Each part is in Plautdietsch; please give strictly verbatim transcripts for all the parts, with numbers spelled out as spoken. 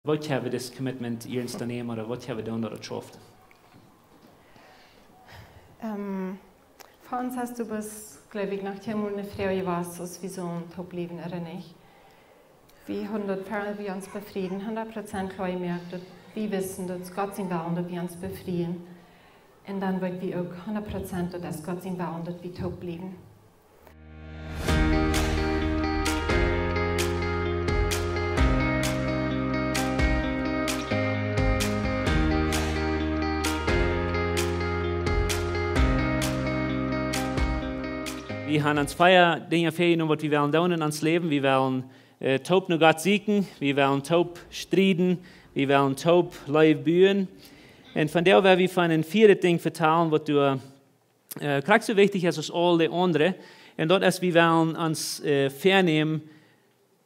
Waut haben wie dit Commitment iernst to nämen, ooda waut haben wie doonen, daut et schauft? Ähm, fa ons hast du bloos, jleew ekj, noch kjeenmol ne Froag jewast, aus wie sullen toop bliewen ooda nich. Wie haben daut, ver wie ons befrieden, hundat Prozent jleew ekj, daut wie wisten, daut Gott sien Wellen, daut wie ons befrieen. Un dan weet wie uk hundat Prozent, daut es Gott sien Wellen, daut wie toop bliewen. Wie haben ons vea Dinja väajenomen, waut wie wellen doonen en ons Läwen. Wie wellen äh, toop no Gott sieekjen, wie wellen toop strieden, wie wellen toop Leew buen. Un vondoag well wie von een vieedet Dinkj vetalen, waut doa äh, krakjt soo wichtich es aus aul de aundre. Un daut es, wie wellen ons äh, väanämen,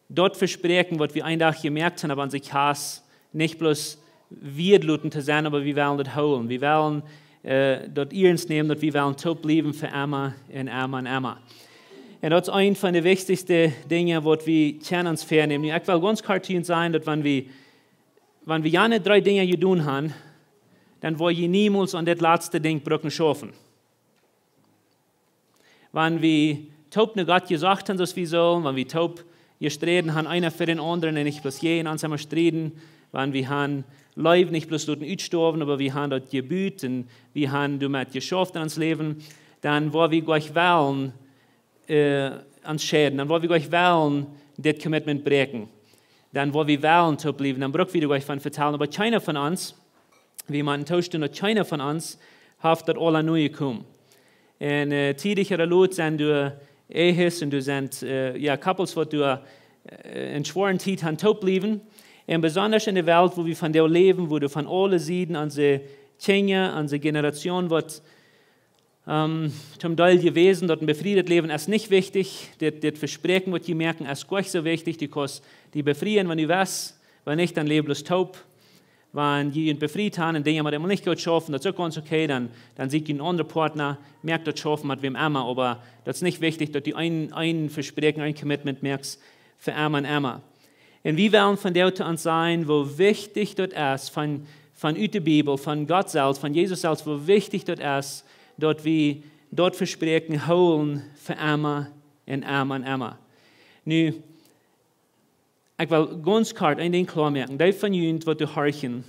daut Vespräakjen, waut wie een Dach jemoakt haben, opp onse Kjast, nich bloos wieedloten to sennen, oba wie wellen daut hoolen. Wie wellen äh, daut iernst nämen, daut wie wellen toop bliewen fa emma un emma un emma. Un daut es eent von de wichtichste Dinja, waut wie kjennen ons väanämen. Nu, ekj well gaunz kort sajen, daut wan wie, wan wie jane dree Dinja jedonen haben, dan woa jie niemols aun dit latste Dinkj brucken schaufen. Wan wie toop no Gott jesocht haben, soo aus wie sullen, wan wie toop jesträden haben, eena fa dän aundren, un nich bloos jäajen ons emma strieden, wan wie haben Leew nich bloos loten utstoawen, oba wie haben daut jebut un wie haben doamet jeschauft en ons Läwen, dan woa wie jlikj wellen äh, ons scheiden, dan woa wie jlikj wellen dit Commitment bräakjen, dan woa wie wellen toop bliewen, dan bruck wie doa jlikj von vetalen, oba kjeena von ons, wie motten toostieekjen, daut kjeena von ons haft daut aula nojekomen. Un äh, tiedich ooda lot sent doa Ehes un doa sent äh, jo, Couples, waut doa äh, eene schwoare Tiet haben toop bliewen. Un besonda en de Welt, wua wie vondoag läwen, wua doa von aule Sieden onse Kjinja, onse Generation, waut ähm, toom Deel jewäsen, daut een befriedet Läwen es nich wichtich. Dit, dit Vespräakjen, waut jie moaken, es jlikj soo wichtich. Du kaust die befrieen, wan du west, wan nich, dan läw bloos toop. Wan jie junt befriet haben un Dinja, waut emol nich goot schaufen, daut es uk gaunz okay, dan, dan sieekj jie een aundren Partner, moakt daut schaufen met wäm emma, oba daut es nich wichtich, daut du een, een Vespräakjen, een Commitment moakst fa emma un emma. Un wie wellen vondoag to ons sajen, woo wichtich daut es, von, von ut de Bibel, von Gott selfst, von Jesus selfst, woo wichtich daut es, daut wie daut Vespräakjen hoolen fa emma un emma un emma. Nu, ekj well gaunz kort een Dinkj kloa moaken. Dee von junt, waut doa horchen,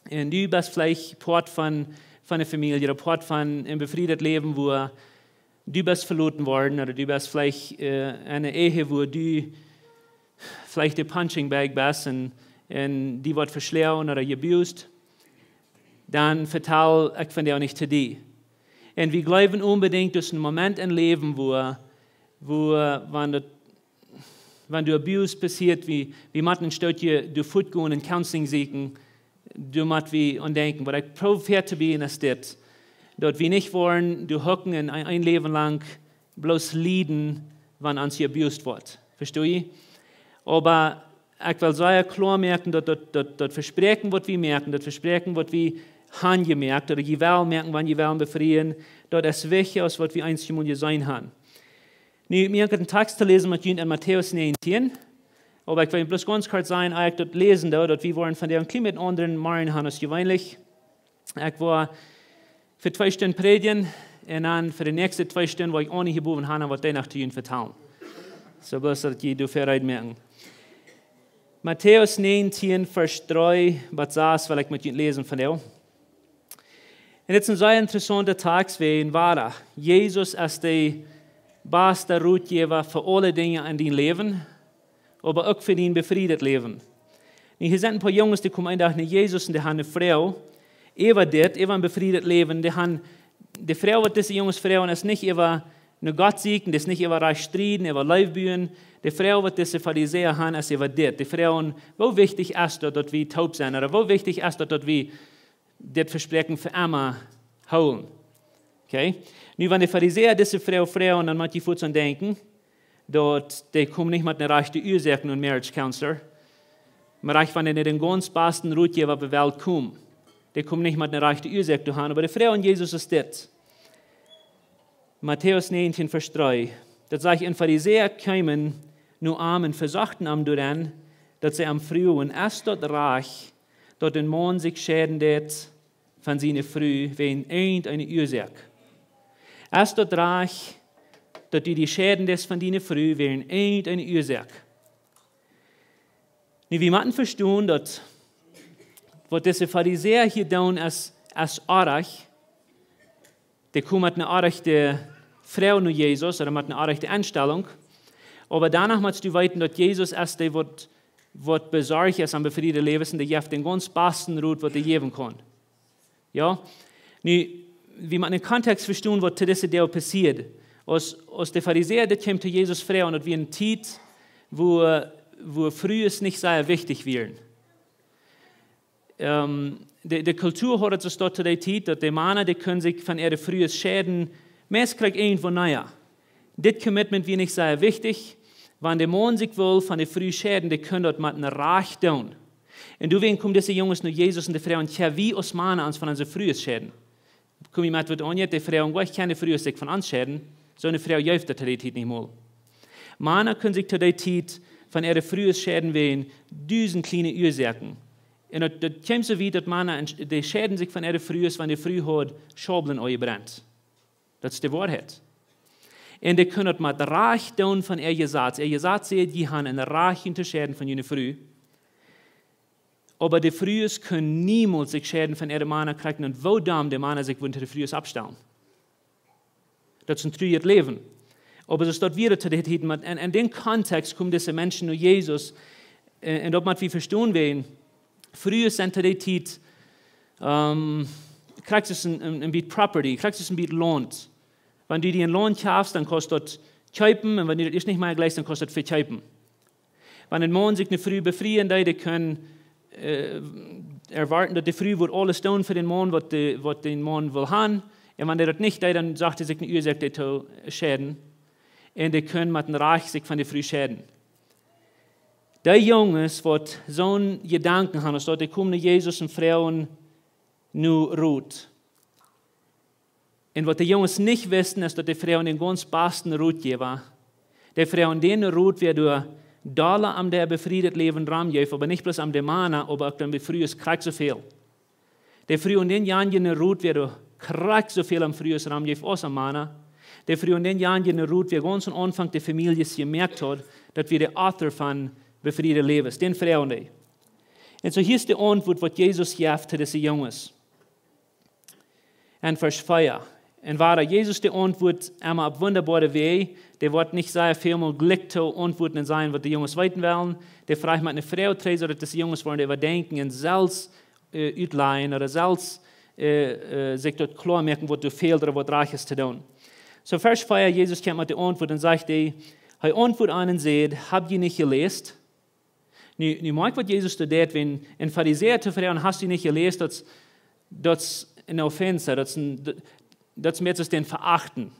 un du best veleicht Poat von, von eene Famielje, ooda Poat von een befriedet Läwen, wua du best veloten worden, ooda du best veleicht äh, en eene Ehe, wua du veleicht de punching bag best un, un die woat veschloagen ooda jeabused, dan vetal ekj vondoag nich to die. Un wie jleewen onbedinjt, daut een Moment em Läwen, wua, wua, wan daut wan doa abuse passieet, wie, wie motten een Stootje doa fuat gonen un counseling sieekjen, doa mott wie aun denkjen. Waut ekj proow väa to brinjen es dit, daut wie nich woaren doa hucken un een, een Läwen lang bloos lieden, wan ons jeabused woat. Vestonen jie? Oba ekj well sea kloa moaken, daut, daut, daut, daut Vespräakjen, waut wie moaken, daut Vespräakjen, waut wie han jemoakt, ooda jie wellen moaken, wan jie wellen befrieen, daut es wichtja aus waut wie eemol jeseenen han. Nu, mie ekj een Tekst to läsen met junt en Matäus näajentieen. Oba ekj well bloos gaunz kort sajen, ea ekj daut läsen doo, daut wie woaren vondoag een kjlien bät aundren Morjen han aus jeweenlich. Ekj woa fa twee Stund prädjen un dan fa de näakjste twee Stund woa ekj Annie hia bowen han, waut dee noch to junt vetalen. Soo bloos daut jie doafäa reed moaken. Matäus näajentieen, Varsch dree bat sas, well ekj met junt läsen vondoag. Un dit es een sea interessaunta Tekst, wiels een woara, Jesus es de baste Rotjäwa fa aule Dinja en dien Läwen, oba uk fa dien befriedet Läwen. Nu, hia sent een poa Junges, dee komen een Dach no Jesus un dee han eene Froag äwa dit, äwa een befriedet Läwen. Dee han, de Froag, waut dise Junges froagen, es nich äwa no Gott sieekjen, daut es nich äwa rajcht strieden, äwa Leew buen. De Froag, waut dise Farisäa han, es äwa dit. Dee froagen, woo wichtich es daut, daut wie toop sent? Ooda woo wichtich es daut, daut wie dit Vespräakjen fa emma hoolen? Okay? Nu, wan de Farisäa dise Froag froagen, dan mott jie fuaz aun denkjen, daut dee komen nich met eene rajchte Uasoak no een marriage counselor. Mau rajcht, wan dee no dän gaunz basten Rotjäwa opp de Welt komen. Dee komen nich met eene rajchte Uasoak to han, oba de Froag aun Jesus es dit. Matäus näajentieen, Varsch dree. Daut sajcht: Un Farisäa kjeemen no am un vesochten am doaraun, daut see am fruagen: Es daut rajcht, daut een Maun sikj scheiden deit von siene Fru wäajen irjent eene Uasoak? Es daut rajcht, daut du die scheiden deist von diene Fru wäajen irjent eene Uasoak? Nu, wie motten vestonen, daut waut dise Farisäa hia doonen, es, es oajch. Dee komen met eene oajchte Froag no Jesus, ooda met eene oajchte Enstalunk. Oba doano motst du weeten, daut Jesus es dee, waut, waut besorcht es om befriede Läwes, un dee jeft dän gaunz basten Rot, waut hee jäwen kaun. Jo? Nu, wie motten em Kontext vestonen, waut to dise Tiet passieet. Aus, aus de Farisäa, dee kjeemen to Jesus froagen, daut wia eene Tiet, wua, wua Frues nich sea wichtich wieren. Ähm, de, de Kultua haud et soo, daut to dee Tiet, daut de Mana, dee kunnen sikj von äare Frues scheiden, meist krakjt irjentwanea. Dit Commitment wia nich sea wichtich. Wan de Maun sikj wull von de Fru scheiden, dee kunn daut met een Rajcht doonen. Un doawäajen kjeemen dise Junges no Jesus un dee froagen: "Kjenn wie aus Mana ons von onse Frues scheiden?" Kjemt met waut aun, de Froag: "Woo kjennen de Frues sikj von ons scheiden?" Soone Froag jeef et to dee Tiet nich mol. Mana kunnen sikj to dee Tiet von äare Frues scheiden wäajen dusent kjliene Uasoaken. Un daut, daut kjeem soo wiet, daut Mana, dee scheiden sikj von äare Frues, wan de Fru haud Schaublen aunjebrent. Daut es de Woarheit. Un dee kunnen daut met Rajcht doonen von äa Jesaz. Äa Jesaz sajcht: "Jie haben een Rajcht, junt to scheiden von june Fru." Oba de Frues kunnen niemols sikj scheiden von äare Mana, krakjt endoont woo domm de Mana sikj wudden to de Frues oppstalen. Daut es een truajet Läwen. Oba soo es daut wada to dee Tiet, un, un en dän Kontext kjeemen dise Menschen no Jesus, un, un daut mott wie vestonen, wan Frues sent to dee Tiet, ähm, krakjt aus een, een, een bät Property, krakjt aus een bät Launt. Wan du die een Launt kjeefst, dan kaust daut kjeepen, un wan du daut ieescht nich mea jlikjst, dan kaust daut vekjeepen. Wan een Maun sikj eene Fru befrieen deed, dee kunn, äh, erwoaten, daut de Fru wudd aules doonen fa dän Maun, waut de, waut dän Maun wull haben. Un wan dee daut nich deed, dan socht hee sikj eene Uasoak, dee to scheiden. Un dee kunn met een Rajcht sikj von de Fru scheiden. Dee Junges, waut soone Jedanken haben, es daut dee komen no Jesus un froagen no Rot. Un waut de Junges nich wisten, es daut dee froagen dän gaunz basten Rotjäwa. Dee froagen dän Rot, waut doa dolla om äa befriedet Läwen rom jeef, oba nich bloos om de Mana, oba uk om de Frues krakjt soo väl. Dee froagen dänjanjen Rot, waut doa krakjt soo väl om Frues rom jeef aus om Mana. Dee froagen dänjanjen Rot, waut gaunz aum Aunfank de Famieljes jemoakt haud, daut wia de Author von befriede Läwes. Dän froagen dee. Un soo hia es de Auntwuat, waut Jesus jeft to dise Junges. En Varsch vea. Un wada, Jesus, dee auntwuat emma opp wundaboare Wäaj, dee woat nich sea väl mol jlikj to auntwuaden un sajen, waut de Junges weeten wellen. Dee frajcht met eene Froag trigj, soo daut dise Junges woaren äwadenkjen un selfst, äh, utlajen ooda selfst, äh, äh, sikj daut kloa moaken, waut doa fält ooda waut rajcht es to doonen. Soo, Varsch vea, Jesus kjemt met de Auntwuat un sajcht, hee, hee auntwuat an un säd: "Hab jie nich jeläst?" Nu, nu moakj, waut Jesus doa deit, wan een Farisäa to froagen: "Hast du nich jeläst?" Daut, daut es eene Offense, daut es een, daut es mea aus dän verachten.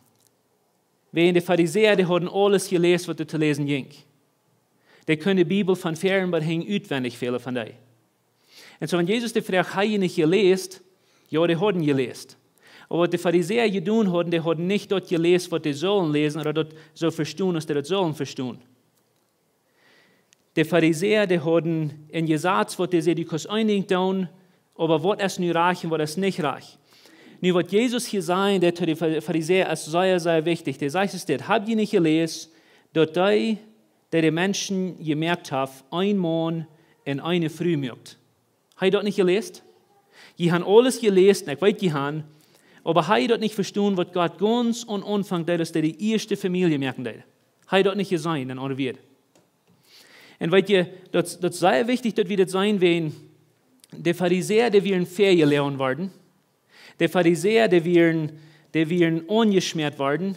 Wäajen de Farisäa, dee hauden aules jeläst, waut doa to läsen jinkj. Dee kunnen de Bibel von väaren bat hinjen utwendich, väle von dee. Un soo, wan Jesus dee fruach: "Hab jie nich jeläst?" Jo, dee hauden jeläst. Oba waut de Farisäa jedonen hauden, dee hauden nich daut jeläst, waut dee sullen läsen, ooda daut soo vestonen, aus dee daut sullen vestonen. De Farisäa, dee hauden een Jesaz, waut dee säd, du kaust een Dinkj doonen, oba waut es nu rajcht un waut es nich rajcht? Nu, waut Jesus hia sajcht, daut to de Fa-, Farisäa es sea, sea wichtich. Dee sajcht es dit: "Hab jie nich jeläst, daut dee, dee de Menschen jemoakt haft, een Maun un eene Fru moakt?" Hab jie daut nich jeläst? Jie haben aules jeläst, un ekj weet, jie haben, oba hab jie daut nich vestonen, waut Gott gaunz aum Aunfank deed, aus dee de ieeschte Famielje moaken deed? Hab jie daut nich jeseenen, en aundre Wieed? Un weet jie, daut, daut es sea wichtich, daut wie daut seenen, wan de Farisäa, dee wieren väajeloagen worden. De Farisäa, dee wieren, dee wieren aunjeschmäat worden.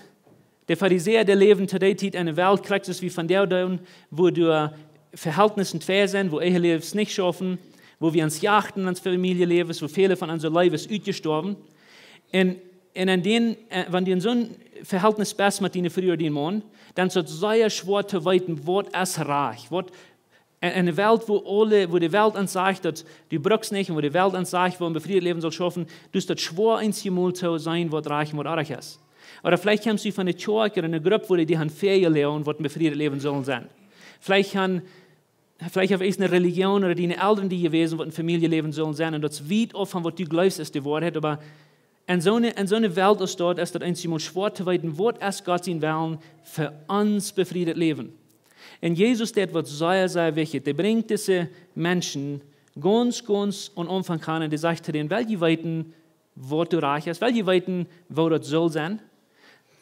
De Farisäa, dee läwden to dee Tiet en eene Welt, krakjt soo aus wie vondoag doonen, wua doa Vehältnissen twei sent, wua Eheläwes nich schaufen, wua wie ons jachten, ons Famieljeläwes, wua väle von onse Leew es utjestorwen. Un, un en dän, äh, wan du en soon Vehältnis best met diene Fru ooda dien Maun, dan es et sea schwoa to weeten, waut es rajcht, waut en, en eene Welt, wua aule, wua de Welt ons sajcht, daut du brukst nich, un wua de Welt ons sajcht, woo een befriedet Läwen saul schaufen, dan es daut schwoa, eemol to seenen, waut rajcht un waut oajch es. Ooda veleicht kjemst du von eene Kjoakj ooda eene Grupp, wua dee die haben väajeloagen, waut een befriedet Läwen saul sennen. Veleicht haben, Veleicht haft eent eene Religion ooda diene Elren die jewäsen, waut een Famieljeläwen sullen sennen. Un daut es wiet auf von waut du jleefst es de Woarheit. Oba en soone, en soone Welt aus daut es daut eenjemol schwoa to weeten, waut es Gott sien Wellen fa ons befriedet Läwen. Un Jesus deed waut sea, sea wichtich. Dee brinjt dise Menschen gaunz, gaunz aum Aunfank aun un dee sajcht to dän: Well jie weeten, waut doa rajcht es? Well jie weeten, woo daut saul sennen?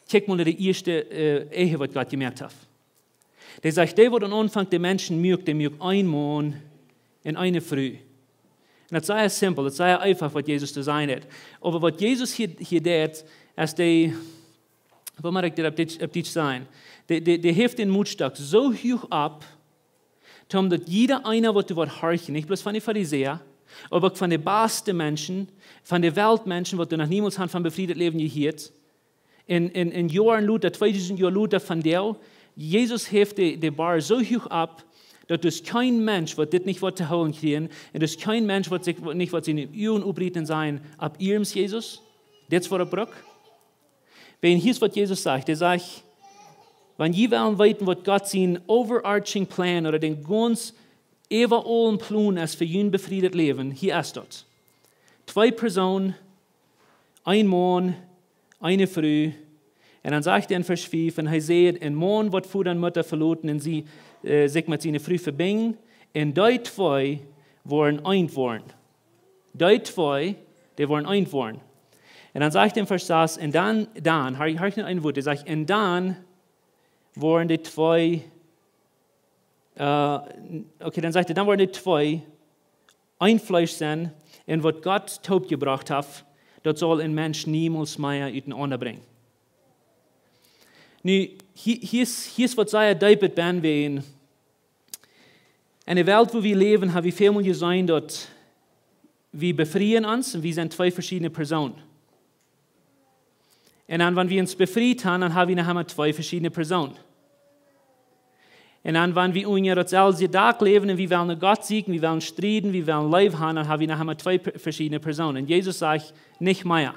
Kjikj mol no de ieeschte äh, Ehe, waut Gott jemoakt haft. Dee sajcht, dee waut aum Aunfank de Menschen muak, dee muak een Maun un eene Fru. Un daut es sea simpel, daut es sea eefach, waut Jesus to sajen haft. Oba waut Jesus hia, hia deed, es dee, waut mott ekj dit opp Dietsch, opp Dietsch sajen? Dee, dee, dee heft dän Motstock soo huach opp, toom daut jieda eena, waut doa woat horchen, nich bloos von de Farisäa, oba uk von de baste Menschen, von de Weltmenschen, waut doa noch niemols han von befriedet Läwen jehieet, en, en, en Joaren lota, tweedusent Joa lota von doa, Jesus heft de, de Bar soo huach opp, daut doa es kjeen Mensch, waut dit nich woat to hoolen kjrieen, un doa es kjeen Mensch, waut sikj, waut nich, waut siene Uagen oprieten un sajen: Opp ieescht, Jesus, dit es waut ekj bruk. Wäajen hia es, waut Jesus sajcht. Hee sajcht: Wan jie wellen weeten, waut Gott sien overarching plan ooda dän gaunz äwaaulen Plon es fa jun befriedet Läwen, hia es daut. Twee Persoonen, een Maun, eene Fru. Un dan sajcht hee en Varsch fief: Un hee säd: Een Maun woat Voda un Mutta veloten un sie, äh, sikj met siene Fru vebinjen, un dee twee woaren eent woaren. Dee twee, dee woaren eent woaren. Un dan sajcht hee en Varsch sas: Un dan, dan, hia, hia es noch een Wuat, hee sajcht: Un dan woaren dee twee, äh, okay, dan sajcht hee, dan woaren dee twee een Fleesch sennen, un waut Gott toopjebrocht haft, daut saul een Mensch niemols mea utenaunda brinjen. Nu, hia, hia es, hia es waut sea deep benn, wäajen en de Welt, wua wie läwen, ha wie väl mol jeseenen, daut wie befrieen ons un wie sent twee veschiedne Persoonen. Un dan, wan wie ons befriet han, dan ha wie noch emma twee veschiedne Persoonen. Un dan, wan wie unja daut selwje Dak läwen un wie wellen no Gott sieekjen, wie wellen strieden, wie wellen Leew han, dan ha wie noch emma twee pe-, veschiedne Persoonen. Un Jesus sajcht: Nich mea.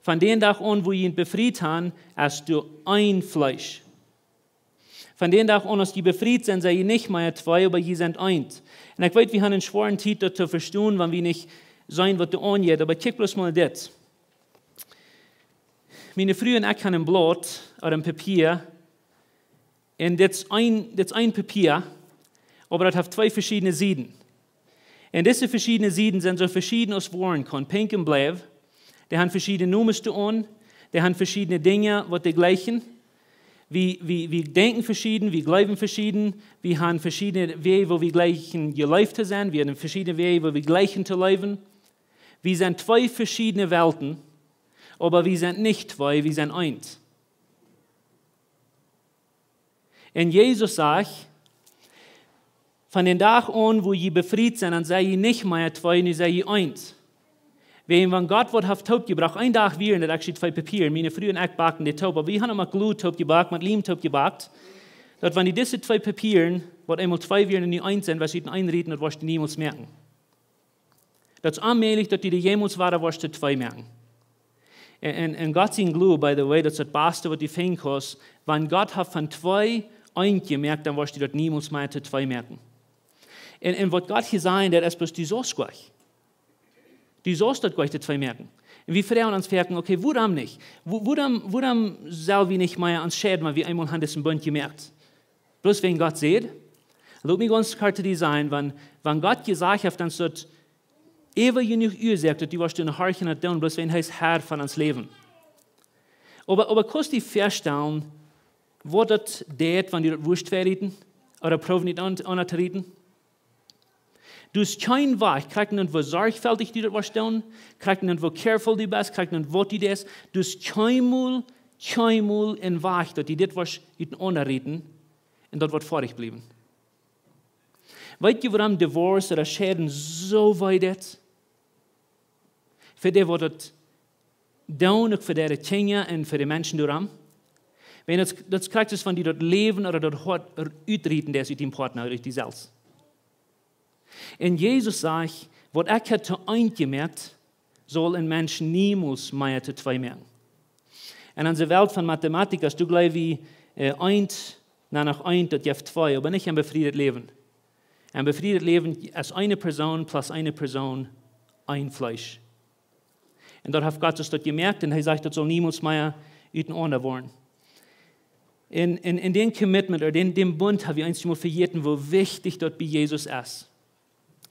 Von dän Dach aun, wua jie junt befriet han, es doa een Fleesch. Von dän Dach aun, aus jie befriet sent, sent jie nich mea twee, oba jie sent eent. Un ekj weet, wie han eene schwoare Tiet daut to vestonen, wan wie nich seenen, waut doa aunjeit. Oba kjikj bloos mol dit. Miene Fru un ekj han een Blaut ooda een Papia. Un dit es een, dit es een Papia, oba daut haft twee veschiedne Sieden. Un dise veschiedne Sieden sent soo veschieden aus woaren kaun. Pinkj un blau. Dee han veschiedne Nomes doaraun. Dee han veschiedne Dinja, waut dee jlikjen. Wie, wie, wie denkjen veschieden, wie jleewen veschieden. Wie han veschiedne Wäaj, woo wie jlikjen jeleeft to sennen. Wie han veschiedne Wäaj, woo wie jlikjen to leewen. Wie sent twee veschiedne Welten, oba wie sent nich twee, wie sent eent. Un Jesus sajcht: Von dän Dach aun, wua jie befriet sent, dan sent jie nich mea twee, nu sent jie eent. Wäajen wan Gott waut haft toopjebrocht, een Dach wieren daut actually twee Papieren, miene Fru un ekj backten dee toop, oba wie han emma Glue toopjebackt, met Liem toopjebackt, daut wan dee dise twee Papieren, waut eemol twee wieren un nu eent sent, waut see eent rieten, daut woascht du niemols moakjen. Daut es onmäajlich, daut du dee jemols wada woascht to twee moakjen. Un, un, un Gott sien Glue, by the way, daut es daut baste, waut du finjen kaust. Wan Gott haft von twee eent jemoakt, dan woascht du daut niemols mea to twee moakjen. Un, un waut Gott hia sajen deit, es bloos, du saust jlikj. Du saust daut jlikj to twee moakjen. Un wie froagen ons foaken: Okay, wuarom nich? Wua-, wuarom, wuarom sell wie nich mea ons scheiden, wan wie eemol han disen Bunt jemoakt? Bloos wäajen Gott sajcht? Lot mie gaunz kort to die sajen, wan, wan Gott jesajcht haft, dan es daut äwa jenuach Uasoak, daut du woascht horchen un daut doonen, bloos wäajen hee es Herr von ons Läwen. Oba, oba kaust du die väastalen, waut daut deit, wan du daut woascht vebätren, ooda proowen nich aun, aun to rieten? Du hast kjeen Wajch, krakjt wan du sorjfeltich die daut woascht doonen, krakjt wan du careful du best, krakjt wan du waut du deist, du hast kjeenmol, kjeenmol een Wajch, daut du dit woascht utenaunda rieten un daut woat foadich bliewen. Weet jie, wuarom Divorce ooda Scheiden soo wee deit? Fa dee, waut daut doonen, uk fa de Kjinja un fa de Menschen doaromm. Wan daut, daut krakjt es, wan du daut Läwen ooda daut Hoat utrieten deist ut dän Partner, ut die selfst. Un Jesus sajcht: Waut ekj ha to eent jemoakt, saul een Mensch niemols mea to twee moakjen. En onse Welt von Mathematikas, doa jleew wie, äh, eent, na noch eent, daut jeft twee, oba nich em befrieden Läwen. En befrieet Läwen es eene Persoon plus eene Persoon een Fleesch. Un daut haft Gott soo daut jemoakt un hee sajcht, daut saul niemols mea utenaunda woaren. En, en, en dän Commitment, ooda dän, dän Bunt, hab wie eenjemol vejäten, woo wichtich daut bie Jesus es.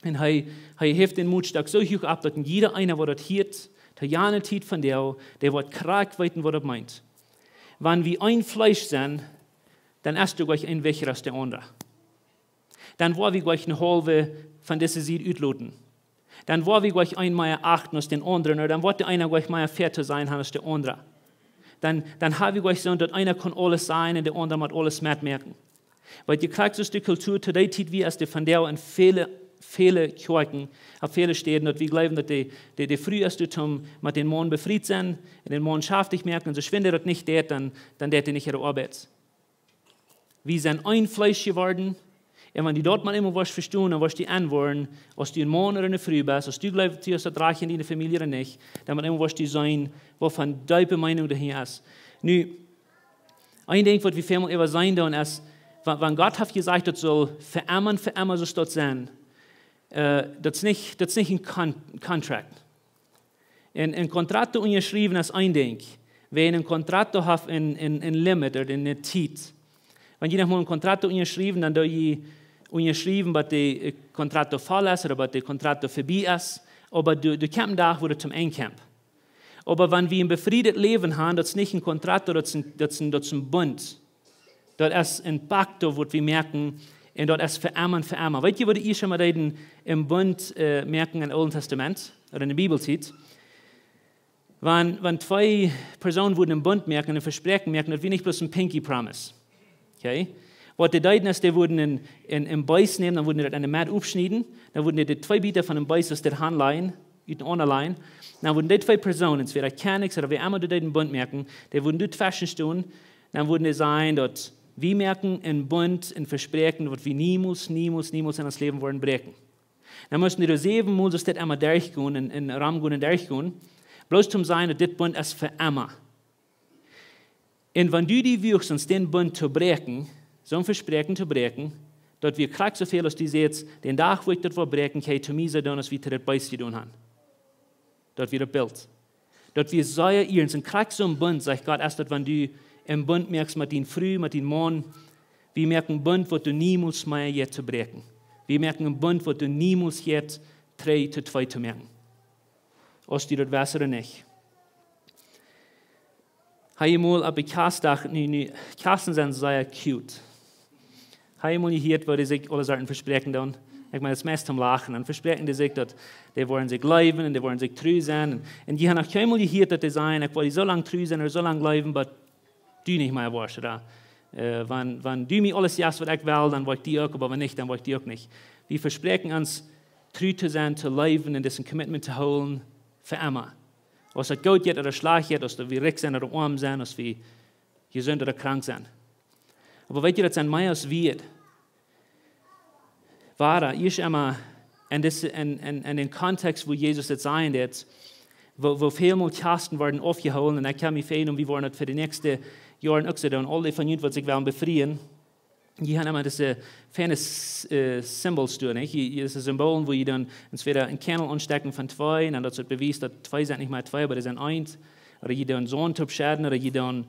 Un hee, hee haft dän Mootstock soo huach opp, daut en jieda eena, waut daut hieet, to jane Tiet von däa, dee woat krakjt weeten, waut daut meent. Wan wie een Fleesch sent, dan es doa jlikj een wichtja aus de aundra. Dan woa wie jlikj een haulwa von dise Sied utloten. Dan woa wie jlikj een mea achten aus dän aundren, ooda dan woat de eena jlikj mea fäa to sennen aus de aundra. Dan, dan hab wie jlikj soo, daut eena kaun aules sajen un de aundra mott aules metmoaken. Wiels jie krakjt soo aus de Kultua to dee Tiet wia, aus dee vondoag en väle, väle Kjoakjen, opp väle Städen, daut wie jleewen, daut de, de, de Fru es doa toom met dän Maun befriet sennen un dän Maun schaftich moaken, un soo schwind daut nich deit, dan, dan deit dee nich äare Oabeit. Wie sent een Fleesch jeworden. Un wan du daut mau eemol woascht vestonen, dan woascht du enwoaren, aus du een Maun ooda eene Fru best, aus du jleefst, du hast daut Rajcht en diene Famielje ooda nich, dan mau eemol woascht du seenen, waut fa deepe Meenunk doa hinja es. Nu, een Dinkj, waut wie väl mol äwaseenen doonen, es, wa-, wan Gott haft jesajcht, daut saul fa emma, fa emma soo daut sennen. Äh, daut es nich, daut es nich een Con-, Contract. En, een Contrato unjaschriewen es een Dinkj. Wan een Contrato haft een, een, een Limit ooda eene Tiet. Wan jie noch mol een Contrato unjaschriewen, dan doo jie unjaschriewen, bat de, äh, Contrato voll es ooda bat de Contrato verbie es. Oba doa, doa kjemt een Dach, wua daut toom Enj kjemt. Oba wan wie een befrieet Läwen haben, daut es nich een Contrato, daut es een, daut es een, daut es een Bunt. Daut es een Pakt, waut wie moaken, un daut es fa emma un fa emma. Weet jie, waut de Israeliten deeden een Bunt, äh, moaken em Oolen Tastament, ooda en de Bibeltiet? Wan, wan twee Persoonen wudden een Bunt moaken, een Vespräakjen moaken, daut wia nich bloos een pinky promise. Okay? Waut dee deeden es, dee wudden een, een, een Beest nämen, dan wudden dee daut en de Medd aufschnieden, dan wudden dee de twee Bieta von een Beest, daut dee han lajen, utenaunda lajen. Dan wudden dee twee Persoonen, entwäda Kjennichs ooda wäa emma, dee deeden een Bunt moaken, dee wudden doa tweschen stonen, dan wudden dee sajen, daut wie moaken een Bunt, een Vespräakjen, waut wie niemols, niemols, niemols en ons Läwen woaren bräakjen. Dan musten dee doa säwen Mol, soo aus dit emma derchgonen, en, en Rum gonen un derchgonen, bloos toom sajen, daut dit Bunt es fa emma. Un wan du die wuagst, ons dän Bunt to bräakjen, soon Vespräakjen to bräakjen, daut wia krakjt soo väl aus du sajchst, dän Dach, wua ekj daut woa bräakjen, kjenn jie to mie soo doonen, aus wie to daut Beest jedonen han. Daut wia daut Bilt. Daut wia sea iernst. Un krakjt soon Bunt, sajcht Gott, es daut, wan du een Bunt moakst met diene Fru, met dienen Maun, wie moaken een Bunt, waut du niemols mea jeit to bräakjen. Wie moaken een Bunt, waut du niemols jeit trigj to twee to moaken. Aus du daut weetst ooda nich. Hab jie mol opp de Kjastdach, nu, nu, Kjasten sent sea cute. Hab jie mol jehieet, woo dee sikj aule Sachen vespräakjen doonen? Ekj meen, daut es meist toom lachen. Dan vespräakjen dee sikj, daut dee woaren sikj leewen un dee woaren sikj tru sennen. Un, un jie haben noch kjeenmol jehieet, daut dee sajen, ekj woa die soo lang tru sennen ooda soo lang leewen, bat du nich mea woascht, ooda, äh, wan, wan du mie aules jefst, waut ekj well, dan woa ekj die uk, oba wan nich, dan woa ekj die uk nich. Wie vespräakjen ons, tru to sennen, to leewen un disen Commitment to hoolen, fa emma. Aus daut goot jeit ooda schlajcht jeit, aus daut wie rikj sent ooda oam sent, aus wie jesunt ooda krank sent. Oba weet jie, daut sent mea aus wie et. Wada, ieescht emol en dise, en, en, en dän Kontext, wua Jesus daut sajen deed, woo, woo väl mol Kjasten worden aufjehoolen, un ekj kaun mie väastalen, wie woaren daut fa de näakjste Joaren uk soo doonen, aul dee von junt, waut sikj wellen befrieen, dee haben emma dise feine S-, äh, Symbols doa, nich? Dee, dee, dise Symbolen, wua jie dan entwäda een Kjandel aunstäakjen von twee, un dan daut es daut Bewies, daut twee sent nich mea twee, oba dee sent eent. Ooda jie dan Saunt toop schedden, ooda jie dan,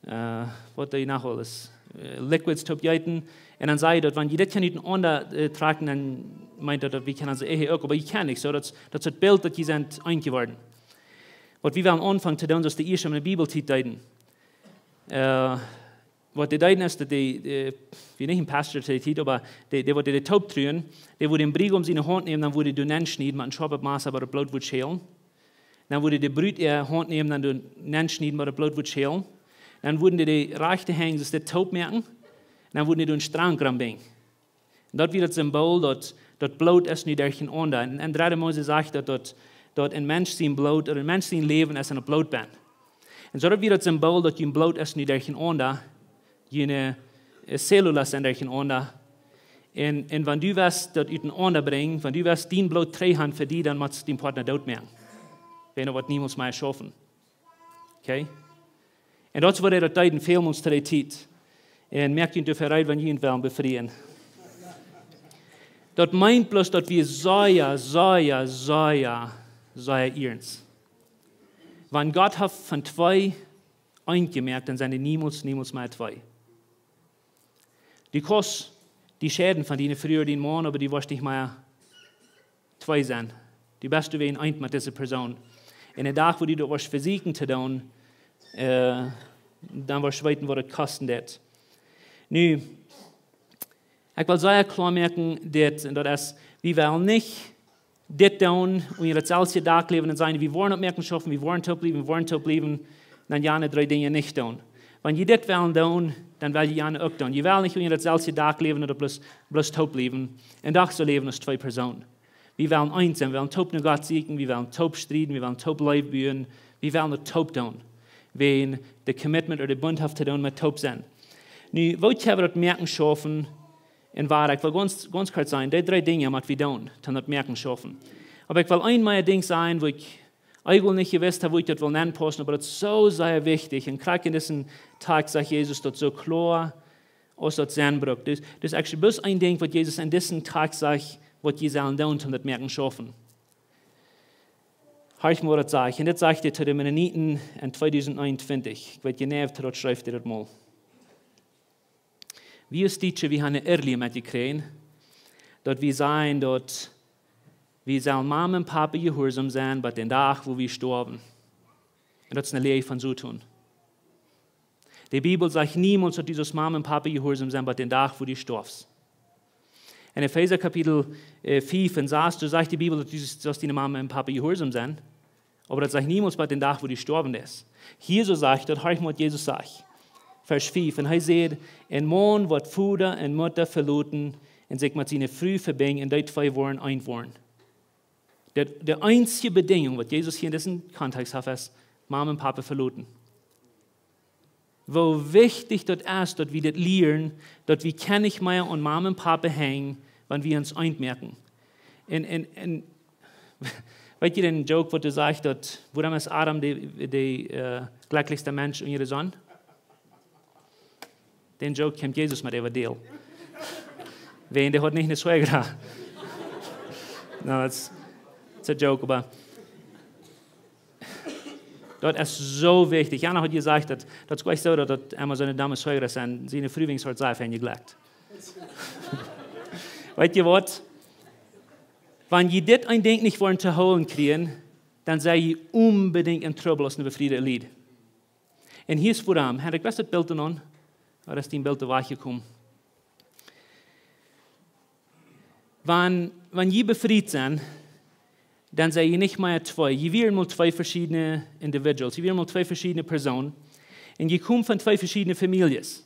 äh, waut doo jie noch aules? Äh, Liquids toop jeeten. Un dan saj jie daut, wan jie dit kjennen utenaunda, äh, trakjen, dan meent daut, daut wie kjennen onse Ehe uk, oba jie kjennen nich, soo daut, daut es daut Bilt, daut jie sent eent jeworden. Waut wie wellen aunfangen to doonen, soo aus de ieeschte en de Bibeltiet deeden. Äh, waut dee deeden es, daut dee, dee, wia nich een Pastor to dee Tiet, oba dee, dee waut dee toop truaden, dee wudd dän Briegaum siene Haunt nämen, dan wudd dee doa nenschnieden met een schoapet Massa, bat daut Bloot wudd schälen. Dan wudd dee de Brut äa Haunt nämen, dan doa nenschnieden, bat daut Bloot wudd schälen. Dan wudden dee de rajchte Henj, soo aus dit, toop moaken. Dan wudden dee doa een Strank rom binjen. Un daut wia daut Symbool, daut, daut Bloot es nu derchenaunda. Un, un dredde Mose sajcht daut, daut, daut een Mensch sien Bloot, ooda een Mensch sien Läwen es en daut Bloot benn. Un soo daut wia daut Symbool, daut jun Bloot es nu derchenaunda, june, äh, Zellulas sent derchenaunda. Un, un wan du west daut utenaunda brinjen, wan du west dien Bloot trigj han fa die, dan motst dien Partner doot moaken. Wan daut woat niemols mea schaufen. Okay? Un daut es waut hee daut deed en väl Menschen to dee Tiet. Un moakt junt doafäa reed, wan jie junt wellen befrieen. Daut meent bloos, daut wie sea, sea, sea, sea iernst. Wan Gott haft von twee eent jemoakt, dan sent dee niemols, niemols mea twee. Du kaust die scheiden von diene Fru, dien Maun, oba du woascht nich mea twee sennen. Du best doawäajen eent met dise Persoon. Un dän Dach, wua du daut woascht vesieekjen to doonen, äh, dan woascht du weeten, waut et kosten deed. Nu, ekj well sea kloa moaken, dit, un daut es, wie wellen nich dit doonen, un daut selwje Dak läwen un sajen, wie woaren opp Mäakjen schaufen, wie woaren toop bliewen, wie woaren toop bliewen, dan jane dree Dinja nich doonen. Wan jie dit wellen doonen, dan well jie jane uk doonen. Jie wellen nich unja daut selwje Dak läwen un bloos, bloos toop bliewen. Un doch soo läwen aus twee Persoonen. Wie wellen eent sennen, wie wellen toop no Gott sieekjen, wie wellen toop strieden, wie wellen toop Leew buen, wie wellen daut toop doonen. Wäajen de Commitment ooda de Bunt haft to doonen met toop sennen. Nu, woo kjenn wie daut Mäakjen schaufen un woo, ekj well gaunz, gaunz kort sajen, dee dree Dinja mott wie doonen, toom daut Mäakjen schaufen. Oba ekj well een mea Dinj sajen, wua ekj eejentlich nich jewist hab, woo ekj daut well nenpaussen, oba daut es soo sea wichtich. Un krakjt en disen Dach sajcht Jesus daut soo kloa, aus daut sennen brukt. Dus, dus actually, bloos een Dinj, waut Jesus en disen Dach sajcht, waut jie sellen doonen, toom daut Mäakjen schaufen. Horcht mol, waut daut sajcht. Un dit sajcht hee to de Mennoniten en tweedusent eenuntwintich. Ekj weet nich, woo daut schrift, dit mol. Wie aus Dietsche, wie haben eene Irrlehr metjekjräajen, daut wie sajen, daut wie sellen Mame un Pape jehuarsom sennen, bat dän Dach, wua wie stoawen. Un daut es eene Lia von Soton. De Bibel sajcht niemols, daut du sust Mame un Pape jehuarsom sennen, bat dän Dach, wua du stoafst. En Efeesa Kapitel, äh, fief un sas, doa sajcht de Bibel, daut du sust diene Mame un Pape jehuarsom sennen. Oba daut sajcht niemols, bat dän Dach, wua du stoawen deist. Hia soo sajcht daut, horcht mol, waut Jesus sajcht. Varsch fief, un hee sajcht: "Een Maun woat Voda un Mutta veloten un sikj met siene Fru vebinjen, un dee twee woaren eent woaren." De, de eensje Bedinjunk, waut Jesus hia en disen Kontext haft, es Mame un Pape veloten. Woo wichtich daut es, daut wie dit lieren, daut wie kjennen nich mea aun Mame un Pape henjen, wan wie ons eent moaken. Un, un, un, weet jie dän Joke, waut doa sajcht, daut, wuarom es Adam de, de, äh, jlekjlichsta Mensch unja de Sonn? Dän Joke kjemt Jesus met äwa däl. Wäajen dee haud nich eene Schwäajra. No, it's, it's a joke, oba daut es soo wichtich. Jana haud jesajcht, daut, daut es jlikj soo, daut, daut emma soone domme Schwäajra sent, siene Fru es sea fein jejlekjt. Weet jie waut? Wan jie dit een Dinkj nich woaren to hoolen kjrieen, dan sent jie onbedinjt en Trubbel aus eene befriede Lied. Un hia es wuarom. Hendrik, waut es daut Bilt dan? Ooda es dien Bilt wajchjekomen? Wan, wan jie befriet sent, dan sent jie nich mea twee. Jie wieren mol twee veschiedne individuals. Jie wieren mol twee veschiedne Persoonen. Un jie komen von twee veschiedne Famieljes.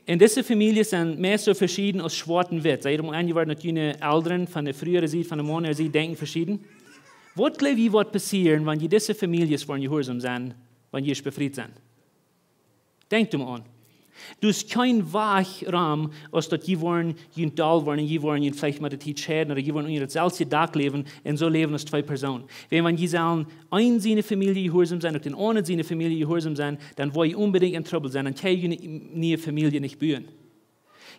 Un dise Famieljes sent meist soo veschieden aus schwoat un witt. Sent jie mol enjeworden, daut june Elren von de Fru äare Sied, von de Maun äare Sied denkjen veschieden? Waut jleew jie, waut passieren, wan jie dise Famieljes woaren jehuarsom sennen, wan jie befriet sent? Denkjt mol aun. Doa es kjeen Wajch rom, aus daut jie woaren, jie doll woaren, jie woaren jie veleicht met de Tiet scheiden, ooda jie woaren unja daut selwje Dak läwen un soo läwen aus twee Persoonen. Wäajen, wan jie sellen eenen siene Famielje jehuarsom sennen, uk dän aundren siene Famielje jehuarsom sennen, dan woa jie onbedinjt en Trubbel sennen, dan kjenn jie june niee Famielje nich buen.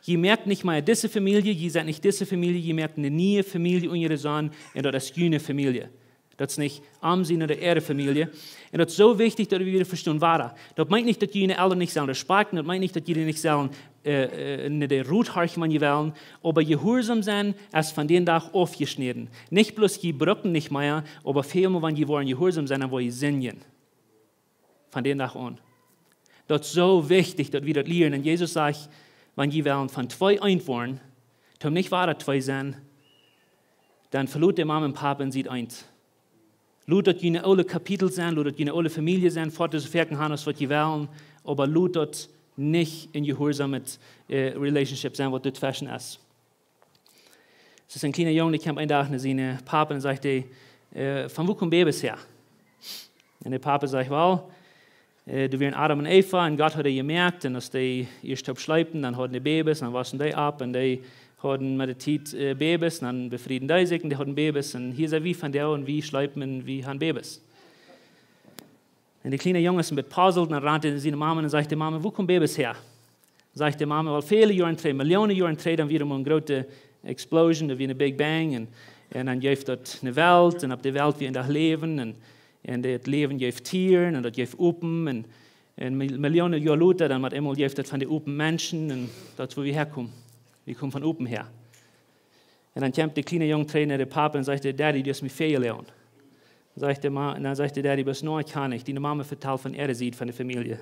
Jie moaken nich mea dise Famielje, jie sent nich dise Famielje, jie moaken eene niee Famielje unja de Sonn, un daut es june Famielje. Daut es nich am siene ooda äare Famielje. Un daut es soo wichtich, daut wie daut vestonen woaren. Daut meent nich, daut jie june Elren nich sellen respakjten, daut meent nich, daut jie dee nich sellen, äh, äh, no dän Rot horchen, wan jie wellen, oba jehuarsom sennen es von dän Dach aufjeschnäden. Nich bloos jie brucken nich mea, oba väl mea, wan jie woaren jehuarsom sennen, dan woa jie sindjen. Von dän Dach aun. Daut es soo wichtich, daut wie daut lieren. Un Jesus sajcht, wan jie wellen von twee eent woaren, toom nich wada twee sennen, dan velot de Mame un Pape un sied eent. Lot daut june oole Kapitel sennen, lot daut june oole Famielje sennen, foat soo foaken han aus waut jie wellen, oba lot daut nich een jehuarsomet, äh, Relationship sennen, waut doa tweschen es. Daut es een kjliena Jung, dee kjemt een Dach no sienen Papa un sajcht hee, äh: "Von wua komen Babys häa?" Un de Papa sajcht: "Well, äh, doa wieren Adam un Eva un Gott haud dee jemoakt, un aus dee ieescht toop schleepen, dan hauden dee Babys, dan wossen dee opp un dee hauden met de Tiet, äh, Babys, un dan befrieden dee sikj un dee hauden Babys, un hia sent wie vondoag un wie schleepen un wie han Babys." Un de kjliena Jung es een bät puzzled, un dan rant hee no siene Mame un sajcht: "Mame, wua komen Babys häa?" Sajcht de Mame: "Well, väle Joaren trigj, Millionen Joaren trigj, dan wia mol een groota explosion, doa wia een Big Bang un, un dan jeef daut eene Welt un opp de Welt wia een Läwen un, un daut Läwen jeef Tieren un daut jeef Apen un, un mil-, Millionen Joa lota dan met eemol jeef daut von de Apen Menschen un daut es wua wie häakomen. Wie komen von Apen häa. Un dan kjemt de kjliene Jung trigj no dän Papa un sajcht: "Daddy, du hast mie väl jeläajent." Sajcht de Ma-, dan sajcht de Daddy: "Best nu kaun ekj, diene Mama vetalt von äare Sied von de Famielje."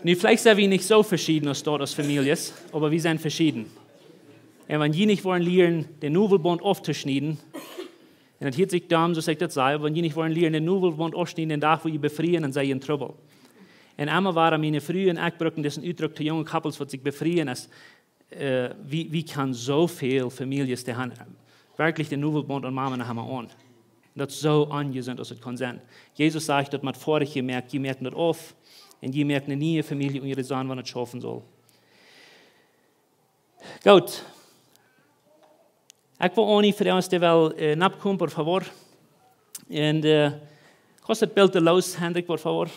Nu, veleicht sent wie nich soo veschieden aus daut aus Famieljes, oba wie sent veschieden. Un wan jie nich woaren lieren, dän Noavelbaunt auftoschnieden, un daut hieet sikj domm, soo aus ekj daut saj, wan jie nich woaren lieren, dän Noavelbaunt aufschnieden, dän Dach, wua jie befrieen, dan sent jie en Trubbel. Un emma wia miene Fru un ekj brucken disen Utdruck to junge Couples, waut sikj befrieen, es, äh, wie, wie kjennen soo väl Famieljes, dee han werkjlich dän Noavelbaunt aun Mama un Papa aun. Daut es soo onjesunt aus et kaun sennen. Jesus sajcht daut met Foadich jemoakt, jie moaken daut auf, un jie moaken eene niee Famielje un jie sajen, waut et schaufen saul. Goot. Ekj well Oni froagen, aus dee well, äh, nopp komen, por favor. Un, äh, kost daut Bilt loos, Hendrik, por favor.